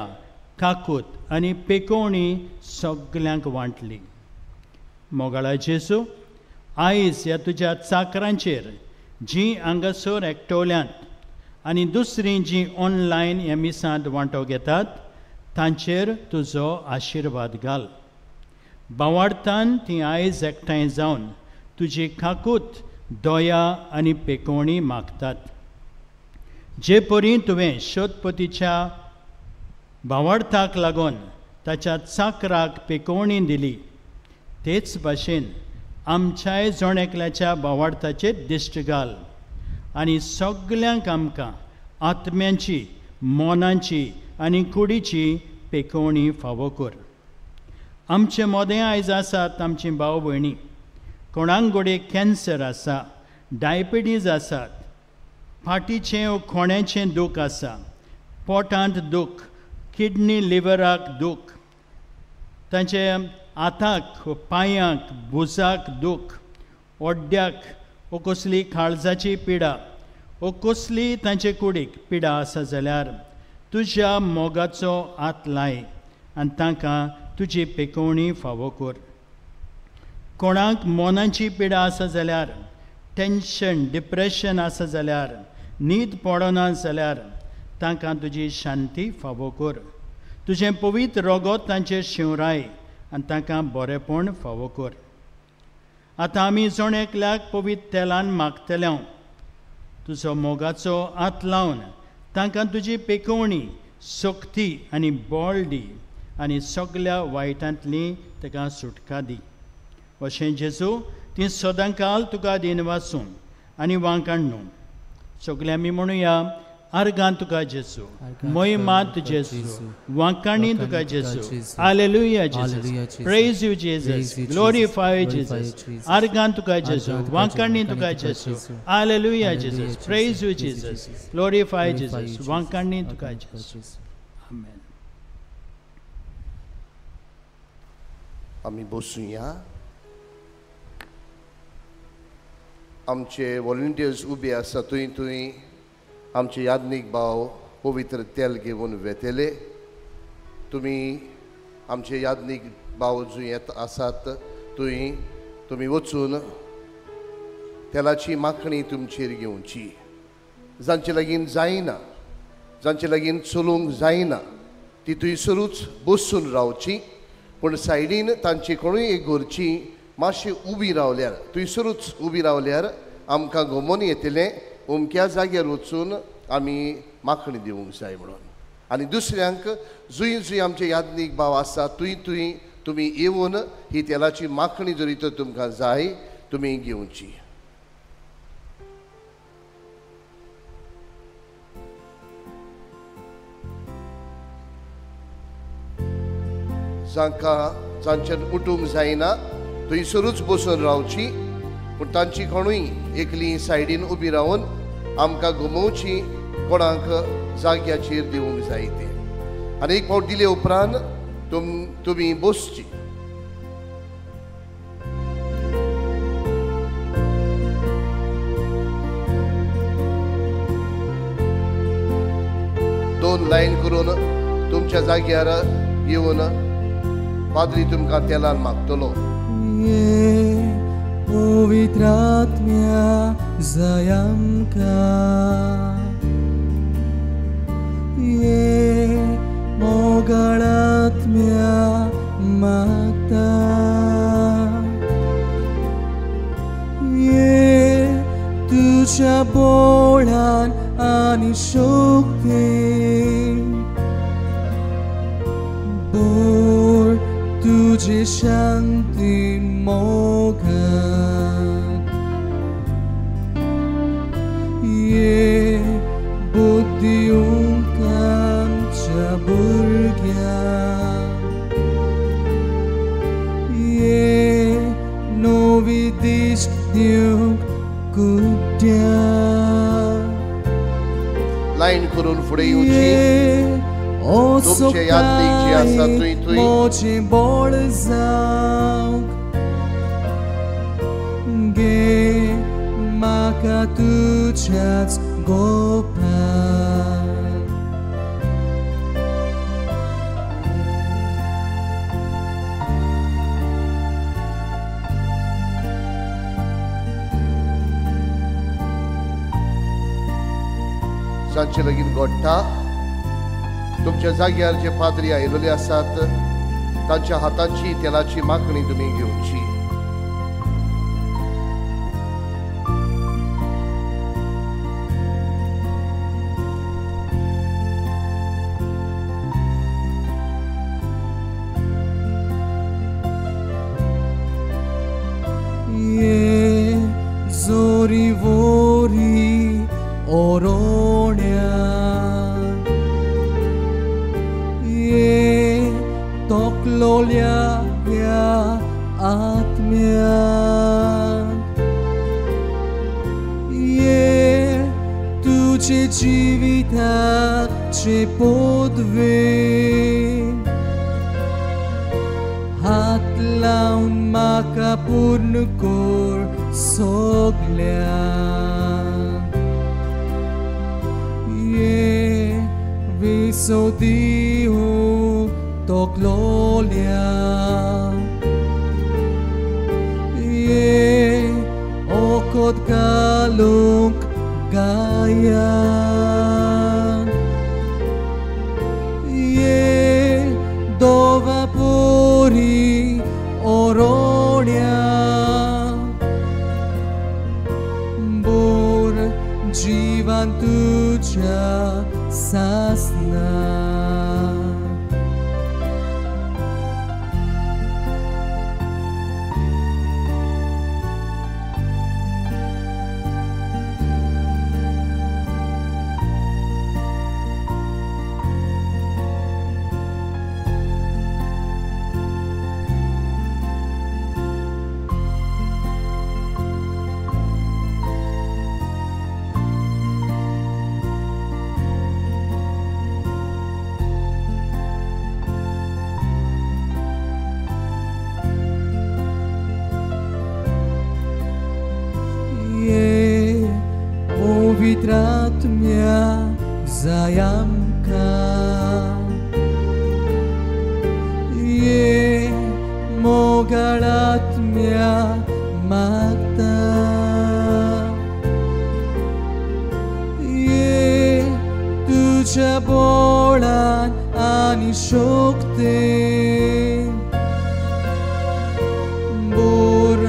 काकूत आनी पेकोवणी सगल्यांक वांटली। मोगाळा जेजू, आयज ह्या तुज्या चाकरांचेर जीं हांगासर एकटवल्यांत आनी दुसरीं जीं ऑनलायन ह्या मिसांत वांटो घेतात तांचेर तुजो आशिर्वाद घाल। बावाडतान तीं आयज एकठांय जावन तुजी काकूत, दया आनी पेकोवणी मागतात। जे परी तुवें शोधपतीच्या बावाडताक लागून ताच्या चाकराक पेकोवणी दिली, तेच भाशेन आमच्याय जण एकल्याच्या बावाडताचेर दिश्ट घाल आनी सगल्यांक आमकां आत्म्यांची, मनाची आनी कुडीची पेकोवणी फावो कर। आमचे मोदें आयज आसात आमची भाव भयणी, कोणाक घडये कॅन्सर आसा, डायबिटीज आसात, फाटीचें वो खोण्याचें दूख आसा, पोटांत दूख, किडनी लिवराक दूख, तांचे हाताक, पांयांक, भुजाक दूख, ओड्ड्याक वो कसली काळजाची पिडा वो कसली तांचे कुडीक पिडा आसा जाल्यार तुज्या मोगाचो हात लाय आनी तांकां तुजी पेकोवणी फावो कर। कोणाक मनाची पिडा आसा जाल्यार, टेंशन, डिप्रेशन आसा जाल्यार, न्हीद पडना जाल्यार तांकां तुजी शांती फावो कर। तुजें पवित्र रगत तांचेर शिंवराय आनी तांकां बरेंपण फावो कर। आतां आमी जण एकल्याक पवित्र तेलान मागतले, तुजो मोगाचो हात लावन तांकां तुजी पेकोवणी, शक्ती आनी बळ दी आनी सगल्या वायटांतली ताका सुटका दी। अशें जेजू ती सदांकाल तुका दिनवासून आनी वांकाडणू। सगळे आमी म्हणुया, आर्गां तुका जेजू, महिमा जेजू, वांकाणी तुका जेजू। Hallelujah Jesus, praise you Jesus, glorify Jesus. आर्गां तुका जेजू, वांकाणी तुका जेजू। Hallelujah Jesus, praise you Jesus, glorify Jesus, वांकाणी तुका जेजू। आमेन। आमी बसुया। आमचे वॉलंटियर्स उबे आसा थंय थंय आमचे याज्ञीक भाव पवित्र तेल घेवन वेतले। तुमी आमचे याज्ञीक भाव जंय येत आसात थंय तुमी वचून तेलाची माखणी तुमचेर घेवची। जांचे लागीं जायना, जांचे लागीं चलूंक जायना ती थंयसरूच बसून रावची, पूण सायडीन तांची कोणूय एक घरची मातशी उबी रावल्यार, थंयसरूच उबी रावल्यार आमकां गमोन येतलें अमक्या जाग्यार वचून आमी माखणी दिवंक जाय म्हणून। आनी दुसऱ्यांक जंय जंय आमचे याज्ञीक भाव आसा थंय थंय तुमी येवन ही तेलाची माखणी जरी तर तुमकां जाय तुमी घेवची। जांकां जांच्यान उठूंक जायना थंयसरूच बसून रावची, पूण तांची कोणूय एकली सायडीन उबी रावन आमकां गमोवची, कोणाक जाग्याचेर दिवंक जाय तें। आनी एक फावट दिले उपरांत तुमी बसची। दोन लायन करून तुमच्या जाग्यार येवन पाद्री तुमकां तेलान मागतलो। पवित्र आत्म्या जाय आमकां, ये मोगाळ आत्म्या मागता, ये तुज्या बोळान आनी शक्तीन बोळ तुजी शांती मोगान, ये बुद्धी आमच्या भुरग्यांक, ये लायन करून फुडें येवची. तुमचे यादीक जी आसा थंय थंय म्हजें बळ जावंक गे म्हाका तुज्याच गोपान. सांजचें लगीन घडटा. तुमच्या जाग्यार जे पाद्री आयिल्ले आसात तांच्या हातांची तेलाची मागणी तुमी घेवची. ये जोरी वोरी ओरोण्या ये तोकलोल्या ह्या आत्म्यांत ये तुजे जिविताचे पदवे हात लावन म्हाका पूर्ण कर सगळ्यांक. ये विसव दिवंक तोकलोल्या ये ओखद घालूंक गायान ये दोवा पोरी ओरोण्या बोर जिवान तुज्या सासना. पवित्रात्म्या जाय आमकां ये मोगाळ आत्म्या मागता ये तुज्या बोळान आनी शक्तेन बोर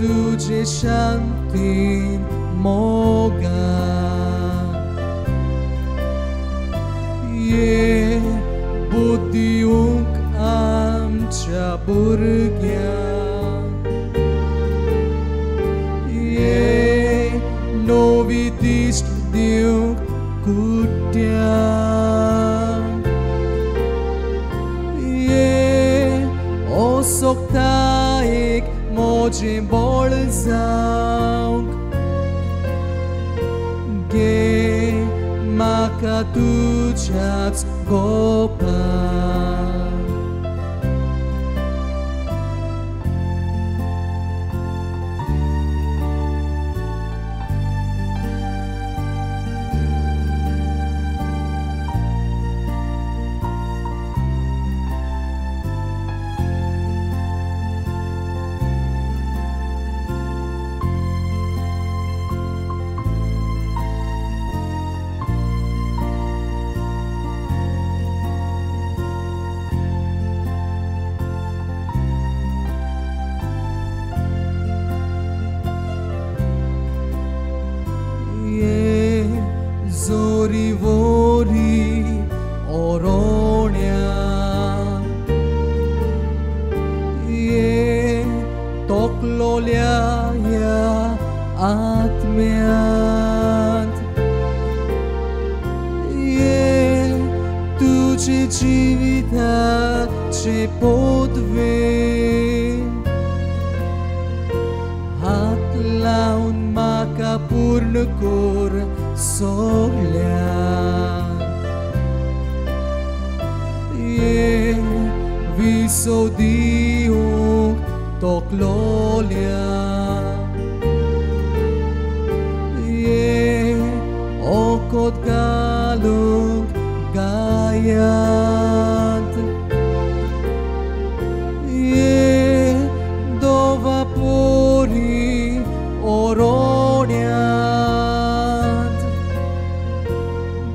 तुजे शांतीन मोगान ये बुद्धी दिवंक आमच्या भुरग्यांक ये नवी दिश्ट दिवंक कुट्यांक ये असोकतायेक म्हजें बळ जावंक गे म्हाका तुज्याच गोपान. जोरी वोरी ओरोण्या ये तोकलोल्या ह्या आत्म्यांत ये तुजे जिविताचे पदवे हात लावन म्हाका पूर्ण कर सगळ्यांक. बेसो दिवंक तोकलोल्या ये ओकोत घालूंक गायांत ये दोवा पोरी ओरोड्यांत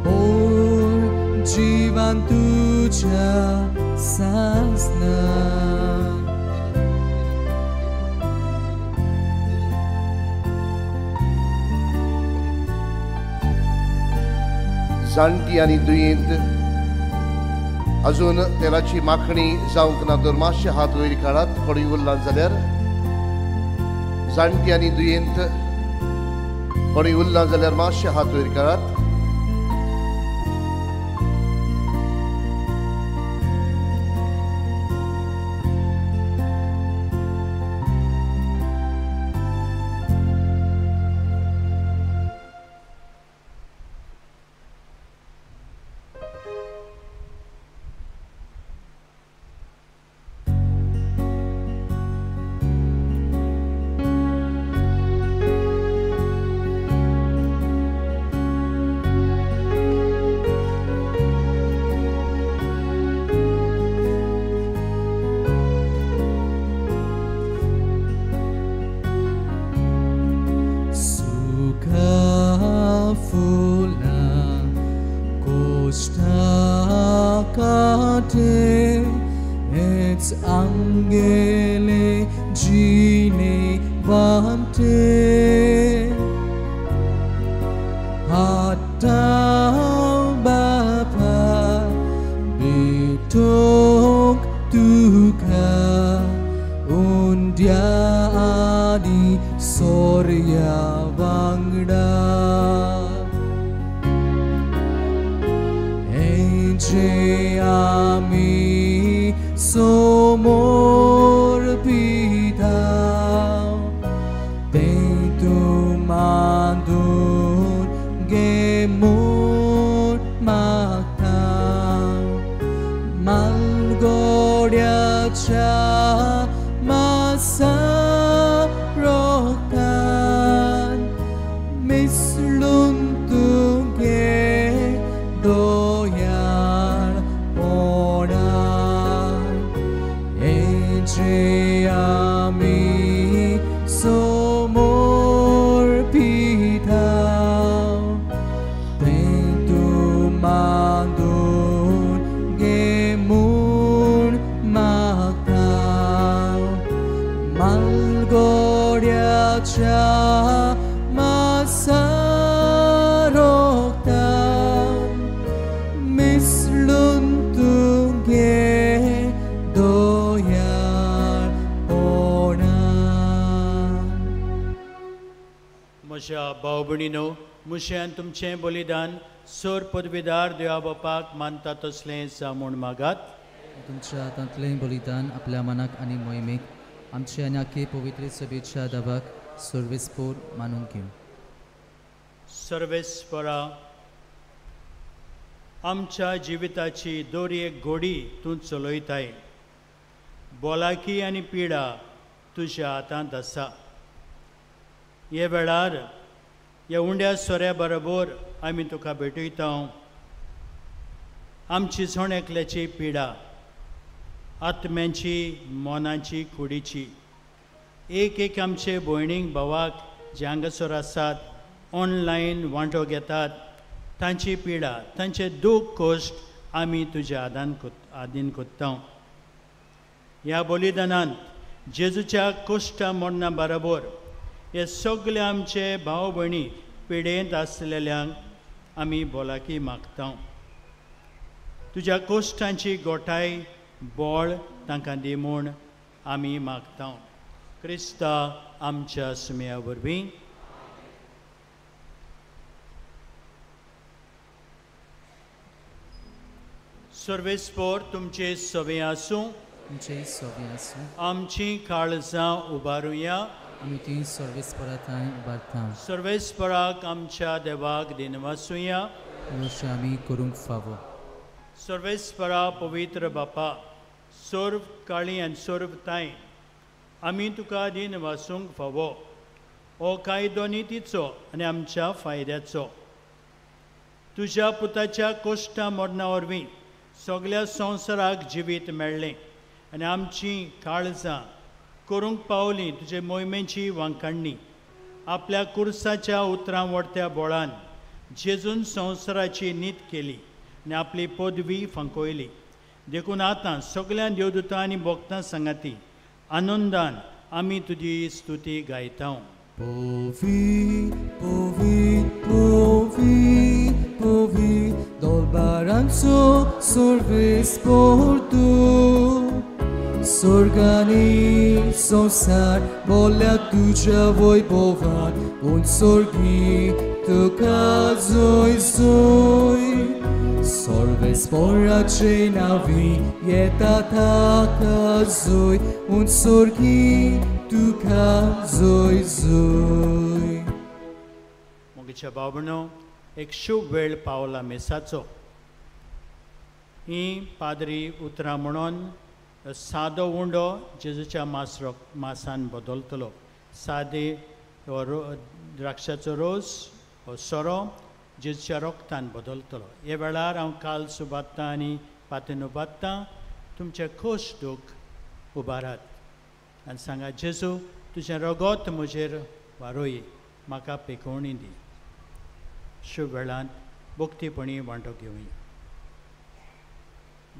बोर जिवान तुज्या सासना. जाणटी आनी दुयेंत अजून तेलाची माखणी जावंक ना तर मातशे हात वयर काडात कोणूय उरला जाल्यार. जाणटी आनी दुयेंत कोणूय उरला जाल्यार मातशे हात वयर काडात. Angele jine vante hatta bapa bitok tuka undia adi sorya vangda enche ami somor pita tentu mandun gemur makta malgoryacha masarokan mislun tuge doyar pona ami somor pita tentu mandun gemun makta malgoryacha masaroktan mislun tuge doyar. म्हज्या भाव भयणीनो, मुशान तुमचें बलिदान सोर पदवीदार देवा बापाक मानता तसलें जावं म्हूण मागात. तुमच्या हातांतलें बलिदान आपल्या मनाक आनी मोहिमेक आमचे आनी आखे पवित्र सभेच्या दबाक सर्वेस्पोर मानून घेवं. सर्वेस्परा, आमच्या जिविताची दोरी एक घोडी तूं चलयताय. बोलाकी आनी पिडा तुज्या हातांत आसा. हे वेळार ह्या उंड्या सोऱ्या बरोबर आमी तुका भेटयता. आमची जण एकल्याची पिडा, आत्म्यांची, मनाची, कुडीची, एक एक आमचे भयणीक भावाक जे हांगासर आसात, ऑनलायन वांटो घेतात, तांची पिडा, तांचे दूख कश्ट आमी तुज्या आदीन कोत्ता. ह्या बलिदानांत जेजूच्या कश्टा मरणा बरोबर हे सगळे आमचे भाव भयणी पिडेंत आसलेल्यांक आमी भलायकी मागता. तुज्या कश्टांची गोठाय बळ तांकां दी म्हूण आमी मागता. क्रिस्ता आमच्या सुम्या वरवीं. सर्वेस्पोर तुमचे सवे आसूं. तुमचे सवे आसूं. आमची काळजां उबारुया. आमी ती सर्वेस्पराथांय उबारता. सर्वेस्पराक आमच्या देवाक दिनवासुया. अशें आमी करूंक फावो. सर्वेस्परा पवित्र बापा, सर्व काळी आनी सर्व ताय आमी तुका दीन वासूंक फावो. हो कायदो नितीचो आनी आमच्या फायद्याचो. तुज्या पुताच्या कोश्टा मरणा वरवीं सगल्या संवसाराक जिवीत मेळ्ळें आनी आमची काळजां करूंक पावली तुजे मोहिमेची वांकाडणी. आपल्या कुर्साच्या उतरां वडत्या बोळान जेजून संवसाराची नीत केली आनी आपली पदवी फांकयली. देखून आतां सगल्या देवदूतां आनी भक्तां सांगाती आनंदान आमी तुजी स्तुती गायता. Povi, povi, povi, povi, dolbaranzo sorves portu. Sorgani sonsar bolja tuđa vojbovan, un sorgi tuka zoj zoj. Sorves porače navi jeta taka zoj, un sorgi tuka zoj zoj. मोगीच्या बाबणो एक शुभ वेळ पावला मेसाचो. ही पाद्री उतरां म्हणून सादो उंडो जेजूच्या मासान बदलतलो. सादे द्राक्षाचो रोस हो सोरो जेजूच्या रोगतान बदलतलो. हे वेळार हांव काल सुबात्तां आनी पातेन उबात्तां. तुमचें खोश दूख उबारात आनी सांगा, जेजू तुजें रगत म्हजेर वारोय, म्हाका पेकोवणी दी. शुभ वेळांत भक्तीपणी वांटो घेवया.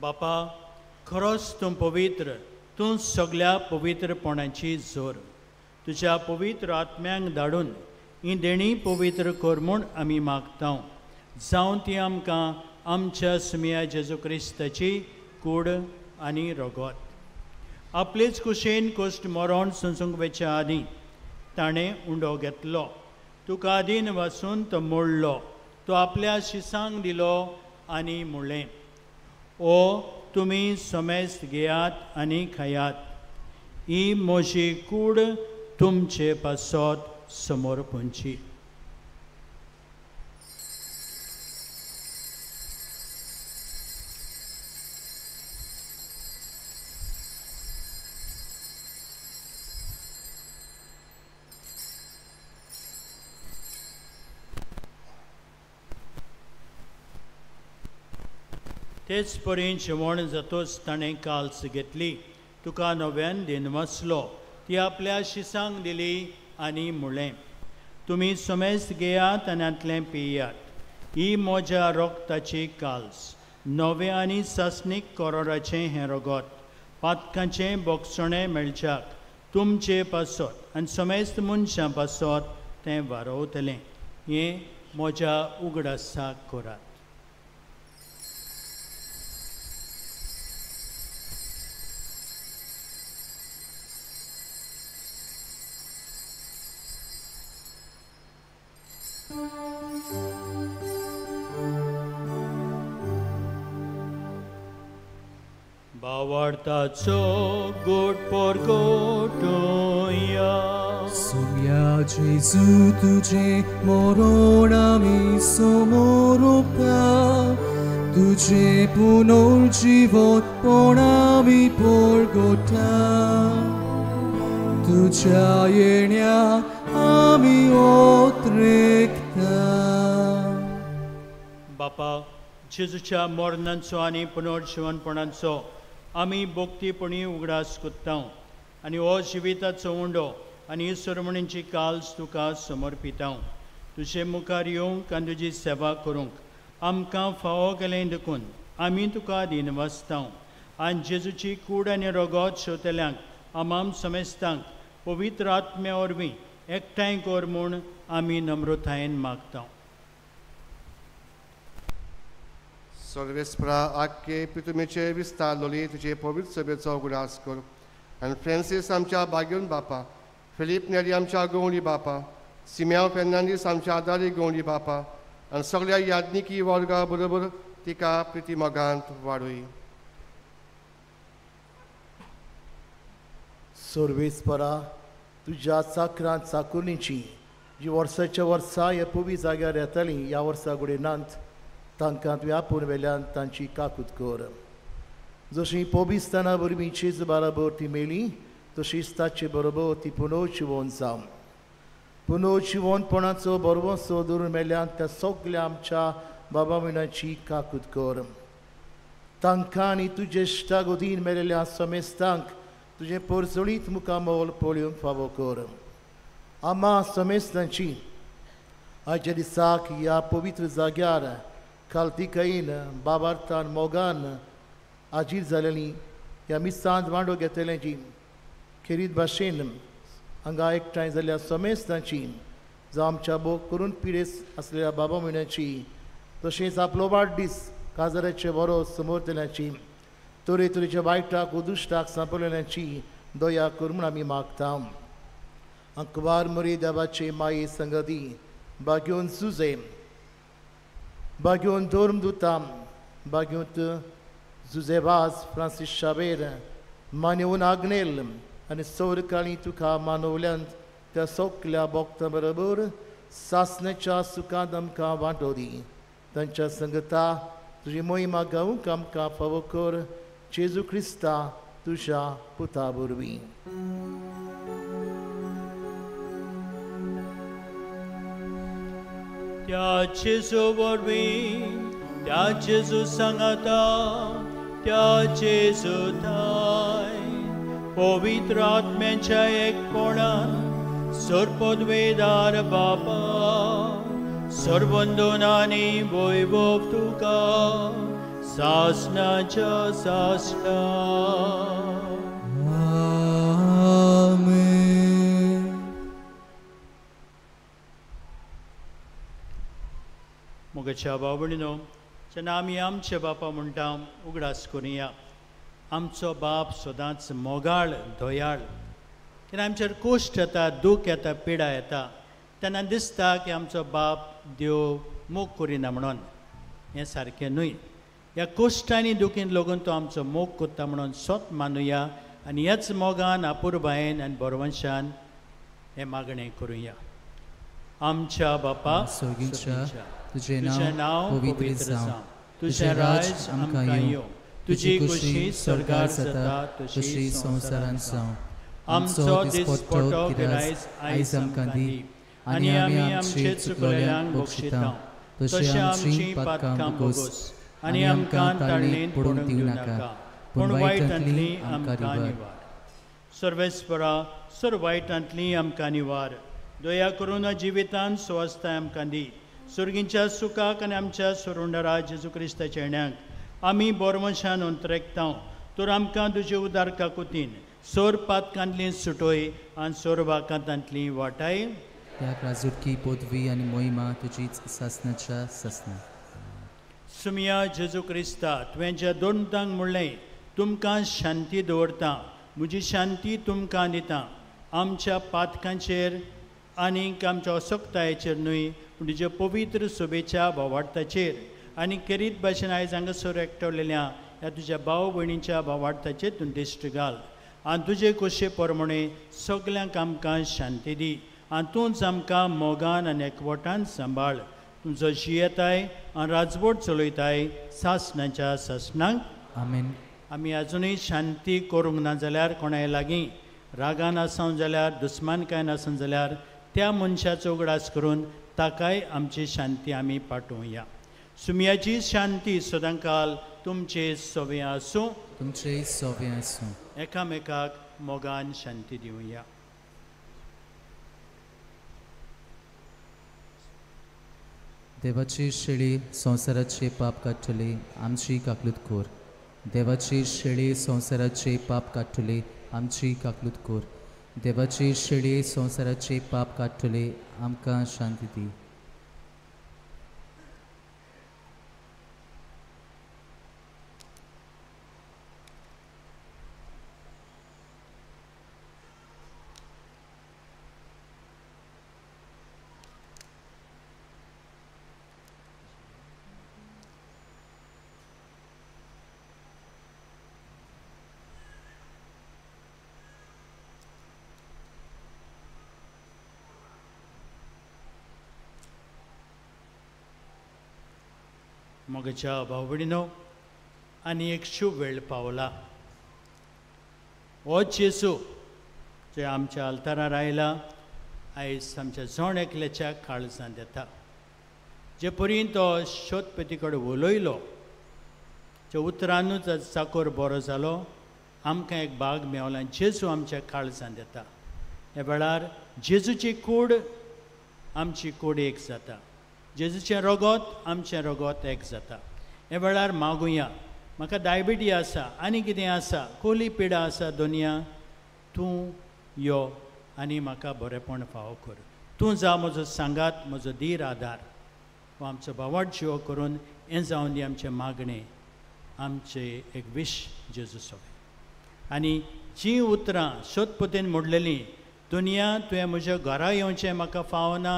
बापा, खरोच तूं पवित्र, तूं सगल्या पवित्रपणाची जोर. तुज्या पवित्र आत्म्यांक धाडून ही देणी पवित्र कर म्हूण आमी मागता. जावं ती आमकां आमच्या सुमिया जेजू क्रिस्ताची कूड आनी रगत. आपलेच कुशेन कोश्ट मरण सोंसूंक वेच्या आदीं ताणें उंडो घेतलो. तुका आदीन वासून तो मोडलो, तो आपल्या शिसांक दिलो आनी म्हणलें, ओ तुमी समेस्त घेयात आनी खायात, ही म्हजी कूड तुमचे पासत समोर पुंची. तेच परी जेवण जातोच ताणें काल्स घेतली, तुका नव्यान दिनवासलो, ती आपल्या शिसांक दिली आनी म्हणलें, तुमी समेस्त घेयात आनी हांतलें पियात, ही म्हज्या रोगताची काल्स, नवें आनी सासणीक करोराचें हें रगत, पातकांचें बोगसणें मेळच्याक तुमचे पासत आनी समेस्त मनशां पासत तें वारोवतलें. हें म्हज्या उगडासाक करात. बावार्थाचो गोड परगटोया. सुम्या जेजू तुझे मरण आमी समोरपा, तुझे पुनर्जीवतपण आमी परगटा, तुझ्या येण्या आमी ओत्रेकता. बापा, जेजूच्या मरणाचो आनी पुनर्जीवनपणाचो आमी भक्तीपणी उगडास कोत्ता आनी हो जिविताचो उंडो आनी ईश्वरमणीची काल्स तुका समर्पिता. तुजे मुखार येवंक आनी तुजी सेवा करूंक आमकां फावो केलें देखून आमी तुका दिनवासता. आनी जेजूची कूड आनी रगत शेवतल्यांक आमाम समेस्तांक पवित्र आत्म्या वरवीं एकठांय कर म्हूण आमी नम्रतायेन मागता. सर्वेस्परा आख्खे पितुमेचे विस्तारलोली तुजे पवित्र सभेचो उगडास कर आनी फ्रांसीस आमच्या बागेवन बापा, फिलीप नेरी आमच्या गवळी बापा, सिम्याव फेर्नांदीस आमच्या आदारी गवळी बापा आनी सगळ्या याज्ञिकी वर्गा बरोबर तिका प्रिती मोगांत वाडय. सर्वेस्परा, तुज्या चाकरांत चाकुरणीची जी वर्साच्या वर्सा ह्या पवी जाग्यार येताली, ह्या वर्सा घडये नात, तांकां तुवें आपोवन वेल्यान तांची काकूत कर. जशी पोबिस्ताना वरवीं जेजू बराबर ती मेली तशीच ताचे बरोबर ती पुनोजिवन जावं. पुनोजिवनपणाचो बरवसो धरून मेल्यान त्या सगल्या आमच्या बाबा भयणांची काकूत कर. तांकां आनी तुजे इश्टागतीन मेळिल्ल्या समेस्तांक तुजें परजळीत मुखामोल पळोवंक फावो कर. आमा समेस्तांची आयच्या दिसाक ह्या पवित्र जाग्यार खालतीकायेन बाबार्थान मोगान आजीर जालेली ह्या मिसांत वांडो घेतल्याची खेरीत भाशेन हांगा एकठांय जाल्ल्या समेस्तांची जावं आमच्या भोग करून पिडेस आसलेल्या बाबा म्हयन्याची तशेंच आपलो वाडदीस काजाराचे बरो समोरतल्याची तरेतरेच्या वायटाक उदुश्टाक सांपडलेल्यांची दया कर म्हूण आमी मागता. अंकवार मरी देवाचे माये संगती बागेवन सुजे बागेवन धर्म दुता बागेवंत जुजेवाज फ्रांसीस शावेर मानेवन आग्नेल आनी सौरकाळी तुका मानवल्यांत त्या सगल्या भक्तां बरोबर सासण्याच्या सुखांत आमकां वांटो दी. तांच्या संगता तुजी मोहिमा गावंक आमकां फावो कर जेजू क्रिस्ता तुज्या पुता वरवीं. त्या जेजू वरवीं, त्या जेजू सांगाता, त्या जेजू थाय पवित्र आत्म्याच्या एकपणान सर्पद्वेदार बापा सर्वंदनानी वैभव तुका सासनाच्या सासना. आमेन. मोगाच्या भाव-भयणींनो, जेन्ना आमी आमचे बापा म्हणटा उगडास करुया आमचो बाप सदांच मोगाळ दयाळ. तेन्ना आमचेर कश्ट येता, दूख येता, पिडा येता तेन्ना दिसता की आमचो बाप देव मोग करिना म्हणून. हें सारकें न्हय. ह्या कश्टांनी दुखीन लागून तो आमचो मोग करता म्हणून सोत मानुया आनी ह्याच मोगान अपुरबायेन आनी बरवंशान हें मागणें करुया. आमच्या बापा स्वर्गीच्या, तुजें तुजें नांव पवित्र जावं, तुजें राज आमकां येवं, तुजी खुशी स्वर्गार जाता तशी संवसारांत जावं. आमचो दिसपट्टो गिरायस आयज आमकां दी आनी आमी आमचे चुकलेल्यांक बक्षिता तशें आमची पातकां बोगोस आनी आमकां ताळणेंत पडूंक दिवं नाका पूण वायटांतली आमकां निवार. सर्वेस्परा सर्व वायटांतली आमकां निवार. दया करून जिवितांत स्वस्थाय आमकां दी. सुर्गींच्या सुखाक आनी आमच्या सोरुंडरा जेजू क्रिस्ताच्या येण्याक आमी बोरवंशान अंतरेकता. तर आमकां तुजे उदार काकुतीन सोर पातकांतली सुटोय आनी सोर वाकांतांतली वाटाय. त्या राजूटकी पदवी आनी मोहिमा तुजीच सासनाच्या सासना. सुमिया जेजू क्रिस्ता, तुवें ज्या दोनतांक म्हणलें तुमकां शांती दवरता, म्हजी शांती तुमकां दिता, आमच्या पातकांचेर आनीक आमच्या असक्तायेचेर न्हय पूण तुज्या पवित्र सोबेच्या भावार्थाचेर आनी खेरीत भाशेन आयज हांगासर एकटवलेल्या ह्या तुज्या भाव भयणीच्या भावार्थाचेर तूं दिश्ट घाल आनी तुजे खोशये प्रमाणे सगल्यांक आमकां शांती दी आनी तूंच आमकां मोगान आनी एकवटान सांबाळ. तुमचो जियेताय आनी राजवट चलयताय सासणाच्या सासणाक. आमेन. आमी आजुनूय शांती करूंक ना जाल्यार कोणाय लागीं रागान आसूं जाल्यार दुस्मानकायेन आसूं जाल्यार त्या मनशाचो उगडास करून ताकाय आमची शांती आमी पाठोवया. सुमयाची शांती सदांकाल तुमचे सवे आसूं, तुमचे सवे आसूं. एकामेकाक मोगान शांती दिवया. देवाची शेळी संवसाराचे पाप काडटली आमची काकलूत कोर. देवाची शेळी संवसाराचे पाप काडटली आमची काकलूत कोर. देवाची शेळी संवसाराचे पाप काडटली आमकां शांती दी. मोगाच्या भाव भयणीनो, आनी एक शुभ वेळ पावला. हो जेजू जे आमच्या आल्तारार आयला आयज आमच्या जण एकल्याच्या काळजांत येता. जे परीन तो शोधपती कडेन उलयलो ज्या उतरानूच चाकोर बरो जालो, आमकां एक भाग मेवला. जेजू आमच्या काळजांत येता. ह्या वेळार जेजूची कूड आमची कूड एक जाता, जेजूचें रगत आमचें रगत एक जाता. ह्या वेळार मागुया, म्हाका डायबिटी आसा आनी कितें आसा, कोली पिडा आसा दोनया, तूं यो आनी म्हाका बरेंपण फावो कर. तूं जा म्हजो सांगात, म्हजो धीर आदार. हो आमचो भावाट जियो करून हें जावन दी आमचें मागणें, आमचें एक विश जेजू सोबे. आनी जीं उतरां सोदपतीन म्हणलेलीं, दुनिया तुवें म्हज्या घरा येवचें म्हाका फावना,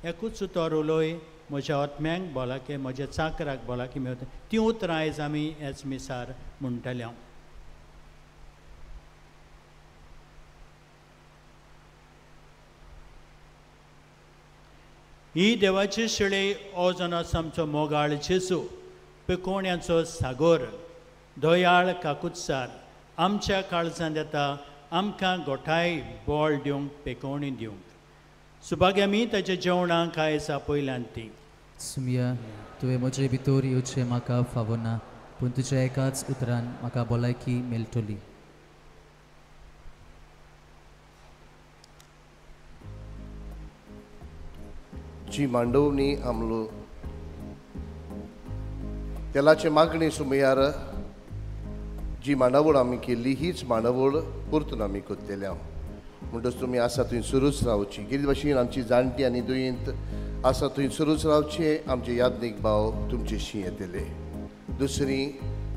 एकूच उतर उलय, म्हज्या आत्म्याक भलायकी, म्हज्या चाकराक भलायकी मेळटा, तीं उतरां आयज आमी ह्याच मिसार म्हणटले. हांव ही देवाची शेळी, हो जावन आसा आमचो मोगाळ जेजू, पिकोवण्याचो सागोर, दयाळ काकुत्सार, आमच्या काळजांत येता आमकां गोठाय बळ दिवंक, पेकोवणी दिवंक. सुभाग्य आमी ताच्या जेवणाक आयज आपयल्यान ती. सुमिया, तुवें म्हजे भितर येवचें म्हाका फावना, पूण तुज्या एकाच उतरान म्हाका भलायकी मेळटली. जी मांडवणी आमलो तेलाचे मागणी सुमयार जी मांडावळ आमी केल्ली हीच मांडावळ परतून आमी करतले. म्हणटच तुमी आसा थंय सुरूच रावची. कितें भाशेन आमची जाणटी आनी दुयेंत आसा थंय सुरूच रावचे, आमचे यादनीक भाव तुमचे शी येतले. दुसरी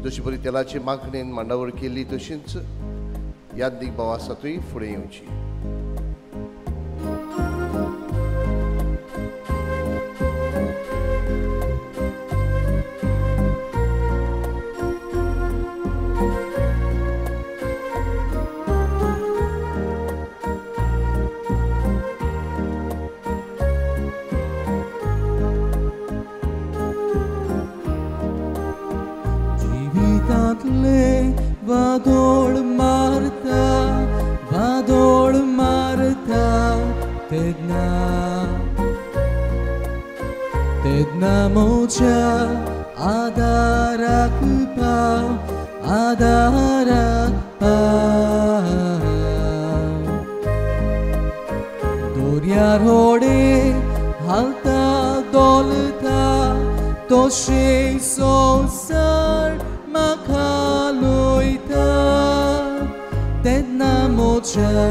जशी बरी तेलाची मागणेन मांडावळ केल्ली तशीच यादनीक भाव आसा थंय फुडें येवची. वादोळ मारता, वादोळ मारता तेन्ना, तेन्ना म्हज्या आदाराक पाव, आदाराक पाव. दर्यार होडे हालता डोलता तशें संवसार म्हाका लयता, तेन्ना म्हज्या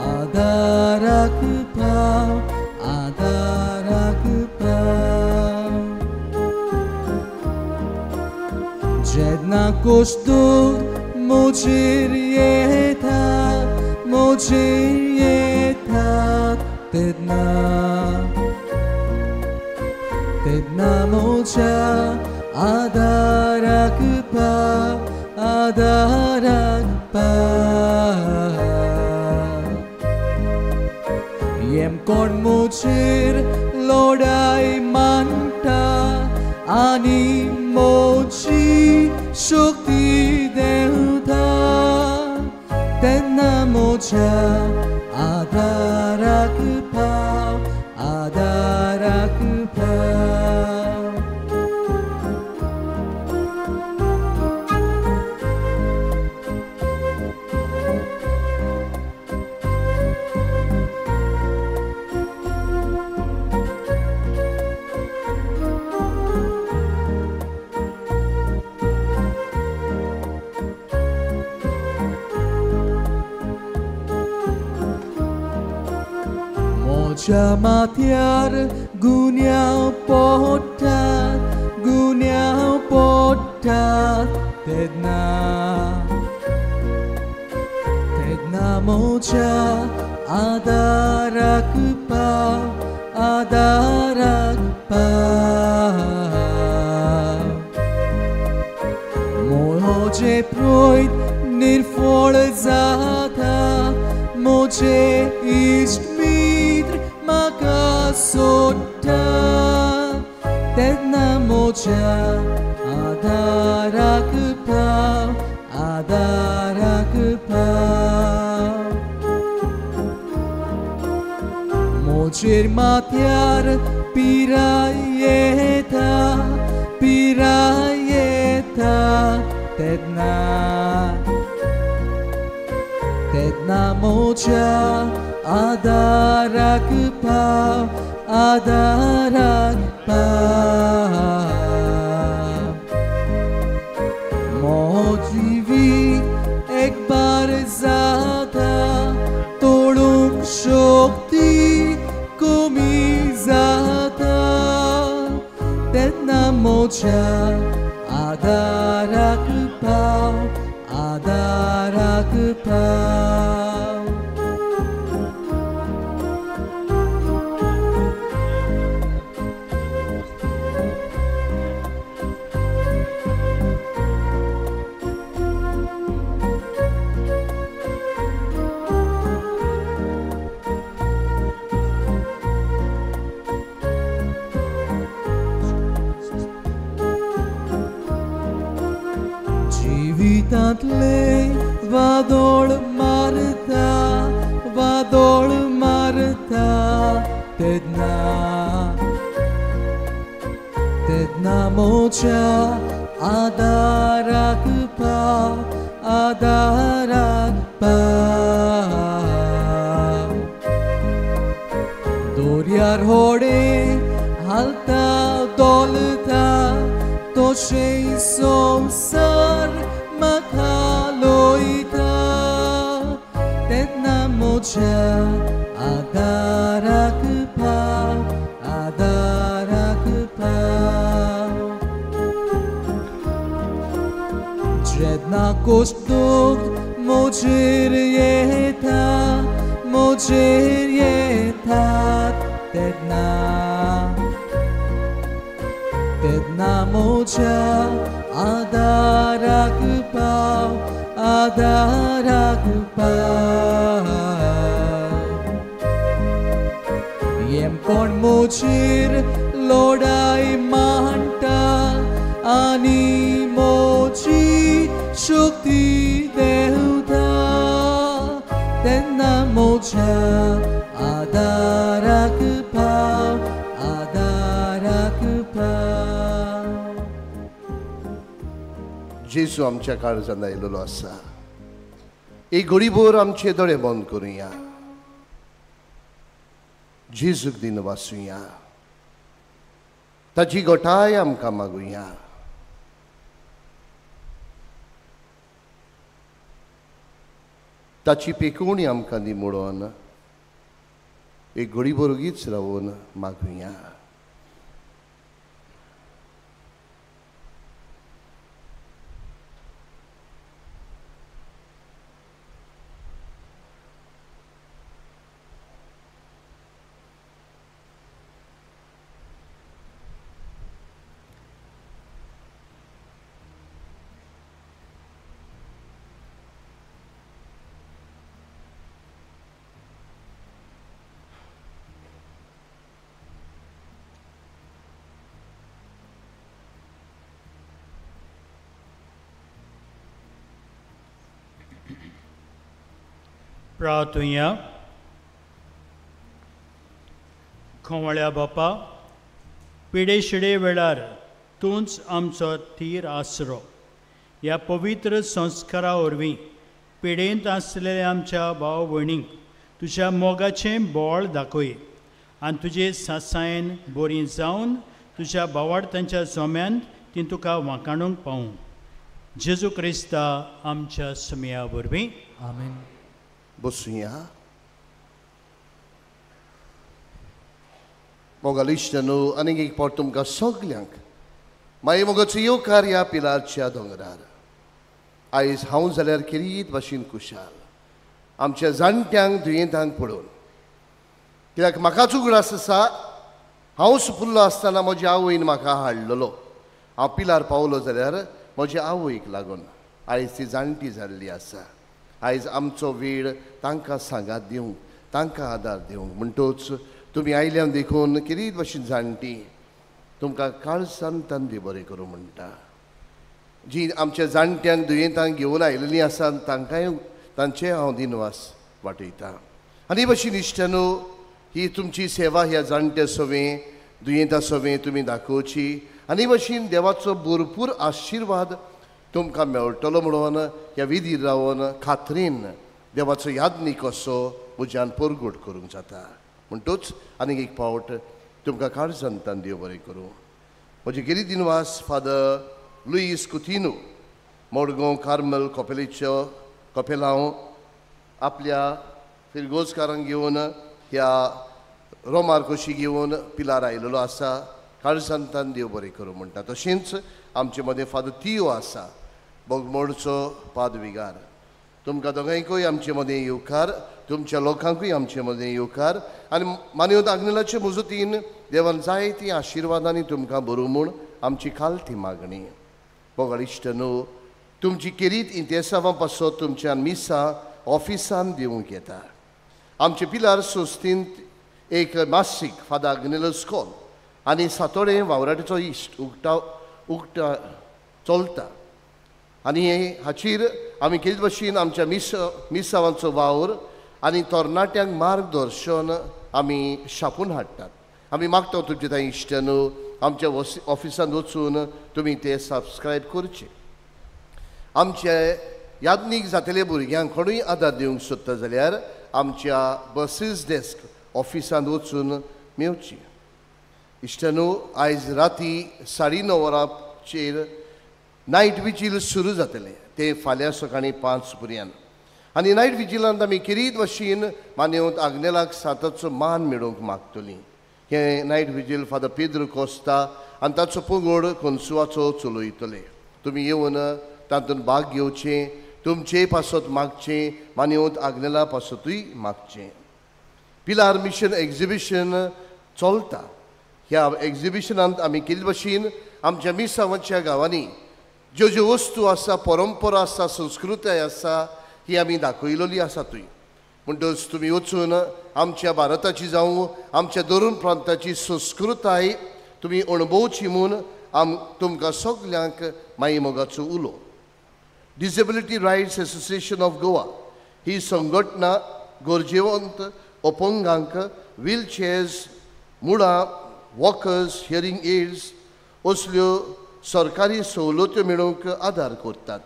आदाराक पाव, आदाराक पाव. जेन्ना कोश्टूर म्हजेर येता, म्हजेर येता तेन्ना, तेन्ना म्हज्या आदाराक पाव, आदाराक पाव. येम कोण म्हजेर लोडाय मानता आनी म्हजी शक्ती देंवता, तेन्ना म्हज्या आदाराक पाव, आदाराक पाव. म्हज्या माथ्यार गुन्यांव पडटात, गुन्यांव पडटात तेन्ना, तेन्ना म्हज्या आदाराक पाव, आदाराक पाव. म्हजें प्रोयत निर्फळ जाता, म्हजे इश्ट मित्र म्हाका सोडटा, तेन्ना म्हज्या आदाराक पाव, आदाराक पाव। मोजेर माथ्यार पिराय येता, पिराय येता तेन्ना, तेन्ना मोज्या आदाराक पाव, आदाराक पाव। मोजीवीत एक बार जाता, तोडूंक शक्ती कमी जाता, तेन्ना मोज्या आदाराक पाव, आदाराक पाव। जिवितांतले वादोळ मारता, वादोळ मारता तेन्ना, तेन्ना मोज्या आदाराक पाव, आदाराक पाव। दर्यार होडें हालता डोलता, तशें संवसार म्हाका लोयता, तेन्ना मोज्या आदाराक पाव, आदाराक पाव। जेन्ना कोश्ट दुख मोजेर येता, मोजेर येता तेन्ना, तेन्ना मोज्या आदाराक पाव, आदाराक पाव। येम कोण मोजेर लोडाय मांडटा आनी मोजी शक्ती देवता, तेन्ना मोज्या आदाराक पाव, आदाराक पाव। जेजू आमच्या काळजान आयिल्लो आसा। एक घडीभर आमचे दोळे बंद करुया, जेजूक दिन वाचुया, ताची गोठाय आमकां मागुया। ताची पेकोवणी आमकां दी म्हणून एक घडीभर ओगीच रावन मागुया। प्रार्थुया। खोवळ्या बापा, पिडे शिडे वेळार तूंच आमचो थीर आसरो। ह्या पवित्र संस्कारा वरवीं पिडेंत आसलेल्या आमच्या भाव भयणींक तुज्या मोगाचें बळ दाखय आनी तुजे सासायेन बरी जावन तुज्या भावार्थांच्या जोम्यान ती तुका वांकाणूंक पावूं। जेजू क्रिस्ता आमच्या सुमया वरवीं, आमेन। बसुया। मोगाल इश्टांनो, आनीक एक फावट तुमकां सगल्यांक मागीर मोगाचो येवकार ह्या पिलारच्या दोंगरार। आयज हांव जाल्यार खेरीत भाशेन खुशाल आमच्या जाणट्यांक दुयेंतांक पळोवन, कित्याक म्हाकाच उगडास आसा हांव सुपुल्लो आसतना म्हज्या आवयन म्हाका हाडलेलो। हांव पिलार पावलो जाल्यार म्हज्या आवयक लागून आयज ती जाणटी जाल्ली आसा। आयज आमचो वेळ तांकां सांगात दिवंक, तांकां आदार दिवंक। म्हणटोच तुमी आयल्यान देखून खेरीत भाशेन जाणटी तुमकां काळजान तांदी बरें करूं म्हणटा. जी आमच्या जाणट्यांक दुयेंतांक घेवन आयिल्लीं आसा तांकांय तांचे हांव दिनवास वाटयतां. आनी भशेन इश्टांनो, ही तुमची सेवा ह्या जाणट्या सवें दुयेंता सवें तुमी दाखोवची आनी भशेन देवाचो भरपूर आशिर्वाद तुमकां मेळटलो म्हणून ह्या विधीर रावन खात्रीन देवाचो यादनीक असो म्हज्यान परगट करूंक जाता. म्हणटूच आनीक एक फावट तुमकां काळजान देव बरें करूं. म्हजे गिरी दिनवास father Luis Coutinho, Madgaon Carmel कपेलीचो कपेलांव आपल्या फिरगोजकारांक घेवन ह्या रोमार कशी घेवन पिलार आयिल्लो आसा. काळजान देव बरें करूं म्हणटा. तशेंच आमचे मदें फादर तियो आसा, बोगमोडचो पादविगार. तुमकां दोगांयकूय आमचे मदें येवकार, तुमच्या लोकांकूय आमचे मदें येवकार. आनी मानवत आग्नेलाचे मुजतीन देवान जायतीं आशिर्वादांनी तुमकां बरूं म्हूण आमची खालती मागणी. बोगाळ इश्ट न्हू, तुमची केरीत इंतेसांवां पासत तुमच्यान मिसां ऑफिसान दिवंक येता. आमचे पिलार संस्थेंत एक मासीक फादर आग्नेलो स्कॉल आनी सातोडें वावराटेचो इश्ट उक्ता उक्ता चलता आनी हाचेर आमी केले भशेन आमच्या मिसावांचो वावर आनी तरणाट्यांक मार्गदर्शन आमी छापून हाडटात. आमी मागता तुमचे थंय इश्टांनो आमच्या ऑफिसांत वचून तुमी ते सबस्क्रायब करचे. आमचे यादनीक जातले भुरग्यांक कोणूय आदार दिवंक सोदता जाल्यार आमच्या बसीस डेस्क ऑफिसांत वचून मेवची. इश्टांनो, आयज राती 9:30 वरांचेर नायट विजील सुरू जातलें, तें फाल्यां सकाळीं 5 पर्यंत. आनी नायट विजिलांत आमी किरीत वशीन मान्यवंत आग्नेलाक साताचो मान मेळोवंक मागतलीं. हें night vigil father Pedro Costa आनी ताचो पंगड कोन्सुवाचो चलयतले. तुमी येवन तातूंत भाग घेवचें, तुमचे पासत मागचें, मान्यवंत आग्नेला पासतूय मागचें. पिलार मिशन एग्जिबिशन चलता. ह्या एग्जिबिशनांत आमी केल्ले भशेन आमच्या मिसावांच्या गांवांनी ज्यो ज्यो वस्तू आसा, परंपरा आसा, संस्कृताय आसा, ही आमी दाखयलेली आसा थंय. म्हणटच तुमी वचून आमच्या भारताची जावं आमच्या दरून प्रांताची संस्कृताय तुमी अणभवची म्हूण तुमकां सगल्यांक माई मोगाचो उलो. Disability rights association of Goa ही संघटना गरजेवंत अपंगांक व्हीलचेअर्स, मुळां, वॉकर्स, हियरींग एड्स असल्यो सरकारी सवलत्यो मेळोवंक आदार करतात.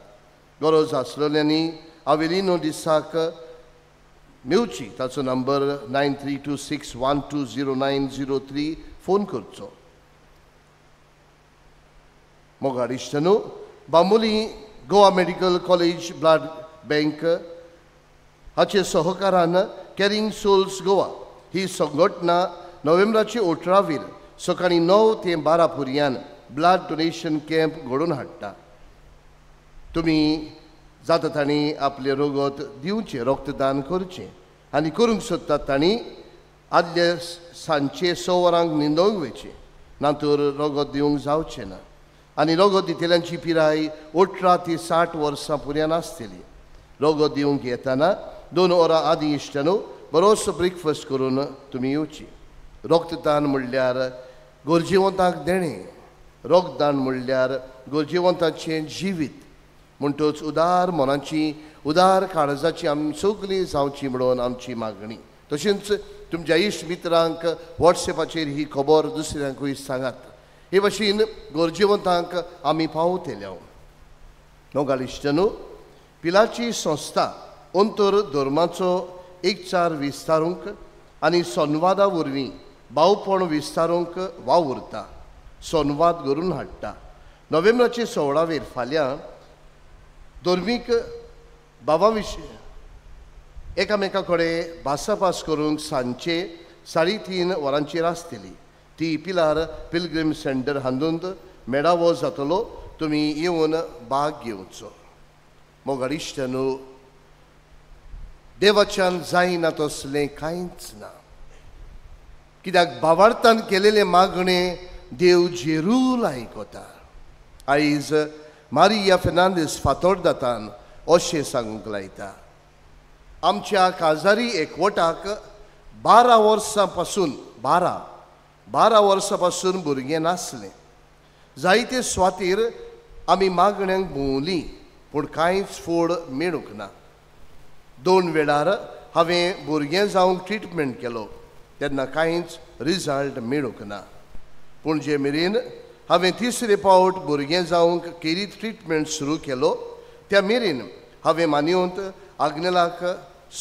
गरज आसलेल्यांनी आवेलिनो दिसाक मेवची. ताचो नंबर 9326120903 फोन करचो. मोगाळ इश्टांनो, Bambolim Goa medical college blood bank हाचे सहकारान कॅरिंग सोल्स गोवा ही संघटना नोव्हेंबराचे 18 सकाळीं 9 ते 12 पर्यंत ब्लड डोनेशन कॅम्प घडोवन हाडटा. तुमी जाता तांणी आपलें रगत दिवचें, रक्तदान करचें आनी करूंक सोदतात तांणी आदले सांजचे 6 वरांक न्हिदोंक वयचें, ना तर रगत दिवंक जावचें ना. आनी रगत दितल्यांची पिराय 18 ते 60 वर्सां पर्यंत आसतली. रगत दिवंक येताना 2 वरां आदीं इश्टांनो बरोसो ब्रेकफास्ट करून तुमी येवची. रक्तदान म्हणल्यार गरजेवंतांक देणें, रक्तदान म्हणल्यार गरजेवंतांचें जिवीत. म्हणटच उदार मनाची, उदार काळजाची आमी सगळीं जावची म्हणून आमची मागणी. तशेंच तुमच्या इश्ट मित्रांक वॉट्सएपाचेर ही खबर दुसऱ्यांकूय सांगात. हे भशेन गरजेवंतांक आमी पावतले. मोगाळ इश्टांनो, पिलाची संस्था अंतर धर्माचो एकचार विस्तारूंक आनी संवादा वरवीं भावपण विस्तारूंक वावुरता, संवाद घडोवन हाडटा. नोव्हेंबराचे 16 फाल्यां धर्मीक भावां विशीं एकामेका कडेन भासाभास करूंक सांजचे 3:30 वरांचेर आसतली. ती पिलार पिलग्रीम सेंटर हातूंत मेळावो जातलो. तुमी येवन भाग घेवचो. मोगाळ इश्टांनो, देवाच्यान जायना तसलें कांयच ना. कित्याक भावार्थान केलेलें मागणें देव जेरूल आयकता. आयज मारिया फेर्नांदीस फातोर्दातान अशें सांगूंक लायता, आमच्या काजारी एकवटाक 12 वर्सां पासून 12 12 वर्सां पासून भुरगें नासलें. जायते स्वातीर आमी मागण्यांक भोंवली पूण कांयच फोड मेळूंक ना. 2 वेळार हांवें भुरगें जावंक ट्रिटमेंट केलो तेन्ना कांयच रिजल्ट मेळूंक ना. पूण जे मेरेन हांवें तिसरे पावट भुरगें जावंक केरीत ट्रिटमेंट सुरू केलो त्या मेरेन हांवें मानयत आग्नेलाक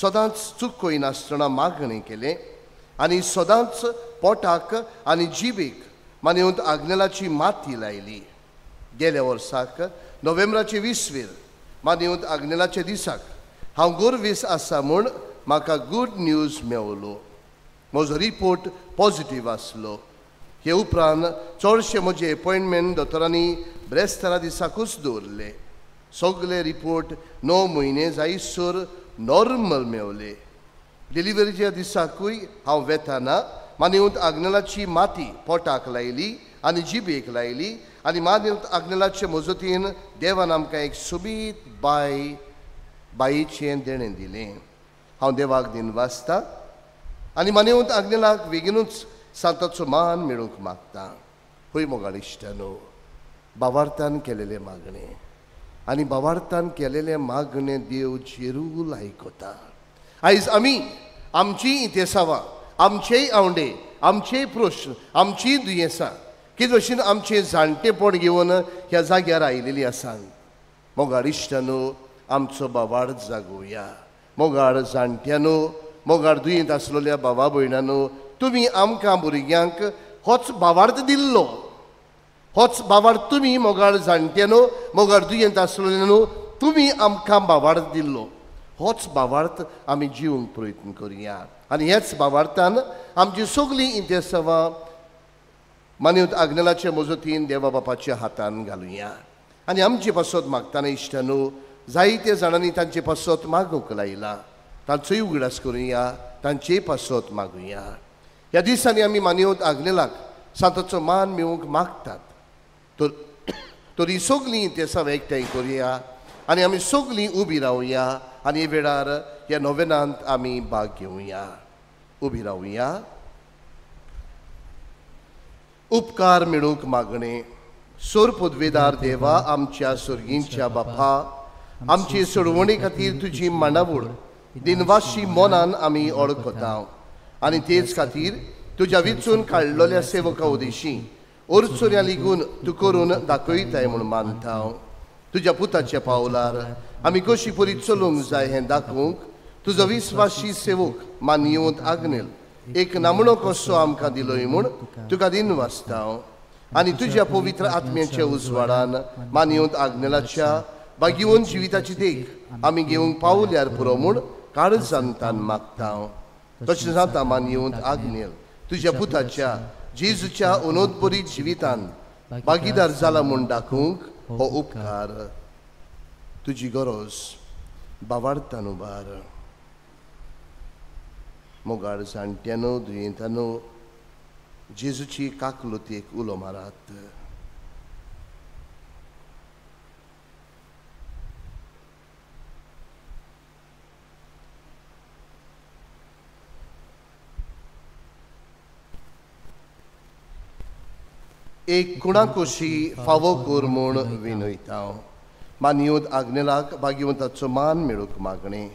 सदांच चुकयनासतना मागणें केलें आनी सदांच पोटाक आनी जिबेक मानयत आग्नेलाची माती लायली. गेल्या वर्साक नोव्हेंबराचे 20वेर मानयत आग्नेलाच्या दिसाक हांव गोरवीस आसा म्हूण म्हाका गूड न्यूज मेवलो. म्हजो रिपोर्ट पॉजिटीव आसलो. हे उपरांत चडशे म्हजे एपॉयंटमेंट दोतोरांनी ब्रेस्तारा दिसाकूच दवरले. सगळे रिपोर्ट 9 म्हयने जायसर नॉर्मल मेवले. डिलिव्हरीच्या दिसाकूय हांव वेताना मानयत आग्नेलाची माती पोटाक लायली आनी जिबेक लायली आनी मानयत आग्नेलाचे मजतीन देवान आमकां एक सोबीत बायेचें देणें दिलें. हांव देवाक दिन वाचता आनी मानयत आग्नेलाक बेगीनूच सांताचो मान मेळूंक मागता. हय मोगाळ इश्टानो, बावार्थान केलेलें मागणें आनी बावार्थान केलेलें मागणें देव जेरूल आयकता. आयज आमी आमची इतिहासावां, आमचेय आवंडे, आमचेय प्रश्न, आमचीय दुयेंसां कितें भशेन आमचें जाणटेपण घेवन ह्या जाग्यार आयिल्लीं आसात. मोगाळ इश्टानो, आमचो बावार्थ जागोवया. मोगाळ जाणट्यानो, मोगाळ दुयेंत आसलेल्या भावा भयणानो, तुमी आमकां भुरग्यांक होच बावार्थ दिल्लो. होच बावार्थ तुमी मोगाळ जाणट्यानो, मोगाळ दुयेंत आसलेल्यानो, तुमी आमकां बावार्थ दिल्लो. होच बावार्थ आमी जिवंक प्रयत्न करुया आनी ह्याच बावार्थान आमची सगळीं इंतेसांवां मानयत आग्नेलाचे मजतीन देवा बापाच्या हातान घालुया. आनी आमचे पासत मागतना इश्टानो, जायते जाणांनी तांचे पासत मागूंक लायला, तांचोय उगडास करुया, तांचेय पासत मागुया. ह्या दिसांनी आमी मानयत आग्नेलाक सांताचो मान मेळूंक मागतात तर ही सगळीं इतिहासां एकठांय करुया आनी आमी सगळीं उबी रावया आनी वेळार ह्या नोवेनांत आमी भाग घेवया. उबी रावया. उपकार मेळूंक मागणें. सोर पदवेदार देवा, आमच्या सर्गींच्या बापा, आमची सोडवणे खातीर तुजी मांडावळ दिनवाशी मनान आमी ओळखता आनी तेच खातीर तुज्या विचून काडलेल्या सेवका उदेशी ओरचोऱ्या लिगून तूं करून दाखयताय म्हूण मानता. तुज्या पुताच्या पावलार आमी कशी परी चलूंक जाय हें दाखोवंक तुजो विस्वाशी सेवक मानयेवंत आग्नेल एक नामणो कसो आमकां दिलोय म्हूण तुका दिन वाचता. आनी तुज्या पवित्र आत्म्याच्या उजवाडान मानयेवंत आग्नेलाच्या बागीवन जिविताची देख आमी घेवंक पावल्यार पुरो म्हूण काळजांतान मागता. तशें जाता मानयेवंत आग्नेल तुज्या पुताच्या जेजूच्या अनोदपरी जिवितान भागीदार जाला म्हूण दाखोवंक हो उपकार तुजी गरज बावार्थान उबार. मोगाळ जाणट्यानो, दुयेंतानो, जेजूची काकलुतेक उलो मारात. एक कुणाकोशी फावो कर म्हूण विनयता. मानयत आग्नेलाक भाग्यवंताचो मान मेळूंक मागणें.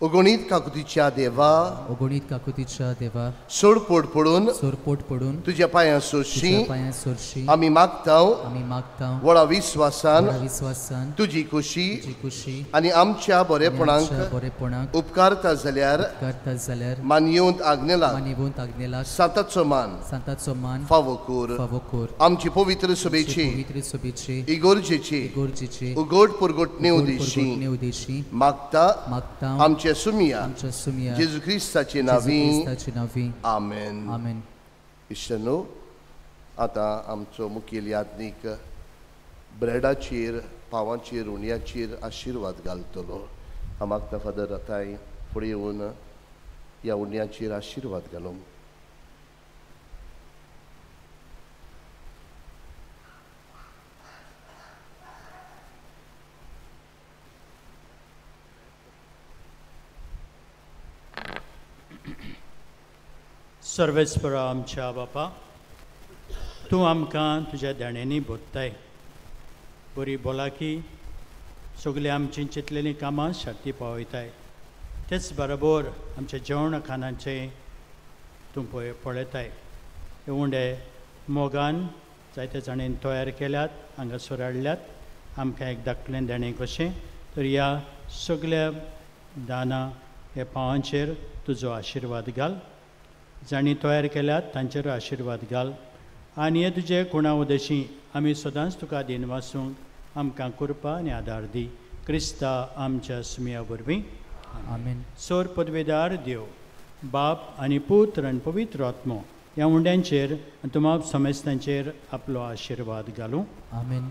अगणीत काकुतीच्या देवा, अगणीत काकुतीच्या देवा, सोडपोट पडून, सोडपोट पडून तुज्या पांयां सोरशी, पांयां सोरशी आमी मागता, आमी मागता व्हडा विस्वासान, विस्वासान तुजी खुशी, तुजी खुशी आनी आमच्या बरेपणाक, बरेपणाक उपकारता जाल्यार, उपकारता जाल्यार मानयेवंत आग्नेलाक, मानयेवंत आग्नेलाक सांताचो मान, सांताचो मान फावो कर, फावो कर. आमची पवित्र सभेची, पवित्र सभेची, इगोर्जेची, इगोर्जेची उगड परगटणे उदेशी, उदेशी मागता, मागता आमच्या सुमिया, आमच्या सुमिया जेजू क्रिस्ताचे नांवी, क्रिस्ताचे नांवी. आमेन. आमेन. इश्टानो, आतां आमचो मुखेल याज्ञीक ब्रेडाचेर, पावांचेर, उणयाचेर आशिर्वाद घालतलो. हांव मागता फादर आतांय फुडें येवन ह्या उणयाचेर आशिर्वाद घालूंक. सर्वेस्परा आमच्या बापा, तूं आमकां तुज्या दाण्यांनी भरताय. बरी भलायकी सगळीं आमचीं चिंतलेलीं कामां शांती पावयताय. तेच बरोबर आमच्या जेवण खाणाचें तूं पळयताय. हे उंडे मोगान जायते जाणांनी तयार केल्यात, हांगासर हाडल्यात आमकां एक धाकलें देणें कशें. तर ह्या सगल्या दानां ह्या पावांचेर तुजो आशिर्वाद घाल. जांणी तयार केल्यात तांचेर आशिर्वाद घाल आनी हे तुजे गुणा उदेशी आमी सदांच तुका दीन वासूंक आमकां कृपा आनी आदार दी. क्रिस्ता आमच्या सुमया वरवीं. आमेन. सोर पदवेदार देव बाप आनी पुत्र आनी पवित्र आत्मो ह्या उंड्यांचेर आनी तुमा समेस्तांचेर आपलो आशिर्वाद घालूं. आमेन.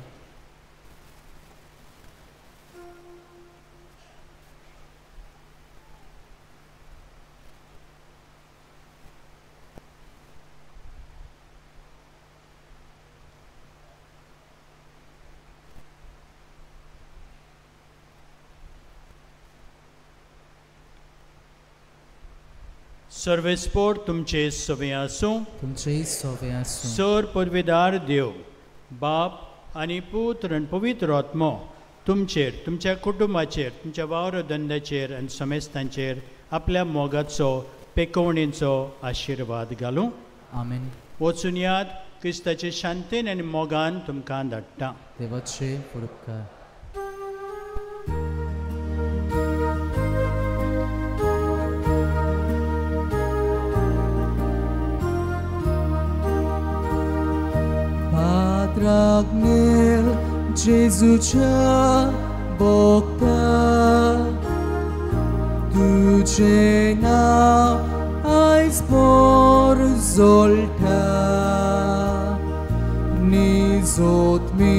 सर्वेस्पोर तुमचे सवे आसूं. तुमचे सवे आसूं. सर पदवेदार देव बाप आनी पुत्र आनी पवित्र आत्मो तुमचेर, तुमच्या कुटुंबाचेर, तुमच्या वावर धंद्याचेर आनी समेस्तांचेर आपल्या मोगाचो पेकोवणेचो आशिर्वाद घालूं. आमेन. वचून याद क्रिस्ताचे शांतीन आनी मोगान तुमकां धाडटा. देवाचे उपकार. Agnel Jesuच्या भोगता तुझे नांव आयज पोर जोळटा. निजोत मी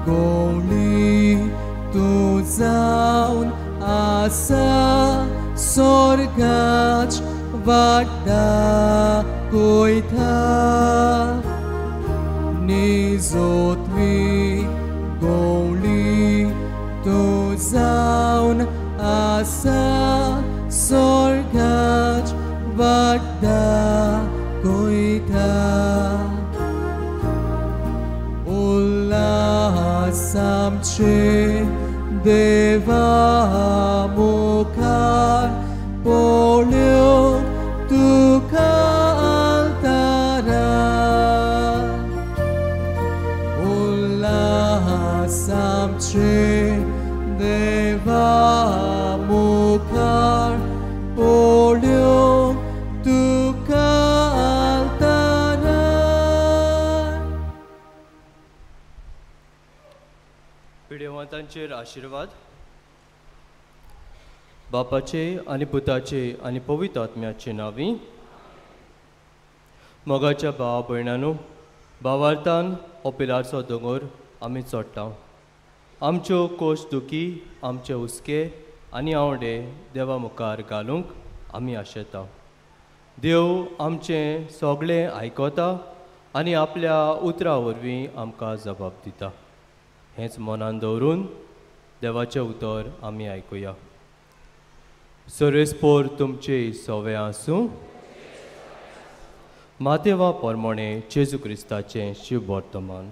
गोवली तूं जावन आसा स्वर्गाच वाटा कोयता. निजोत मी गोवली तूं जावन आसा स्वर्गाच वाटा कोयता. उल्हास आमचे देवा मुखार पळोवंक तुका आमचे देवा मुखार पळोवंक तुका आल्तारार. पिडेवंतांचेर आशिर्वाद. बापाचे आनी पुताचे आनी पवित्र आत्म्याचे नांवी. मोगाच्या भावा भयणांनो, भावार्थान हो पिलारचो दोंगर आमी चडटा. आमच्यो कोश दुखी, आमचे हुस्के आनी आवडे देवा मुखार घालूंक आमी आशेता. देव आमचें सगळें आयकता आनी आपल्या उतरां वरवीं आमकां जबाब दिता. हेंच मनान दवरून देवाचें उतर आमी आयकुया. सर्वेस्पोर तुमचे सवे आसूं. मातेवा परमणे जेजू क्रिस्ताचें शिव वर्तमान.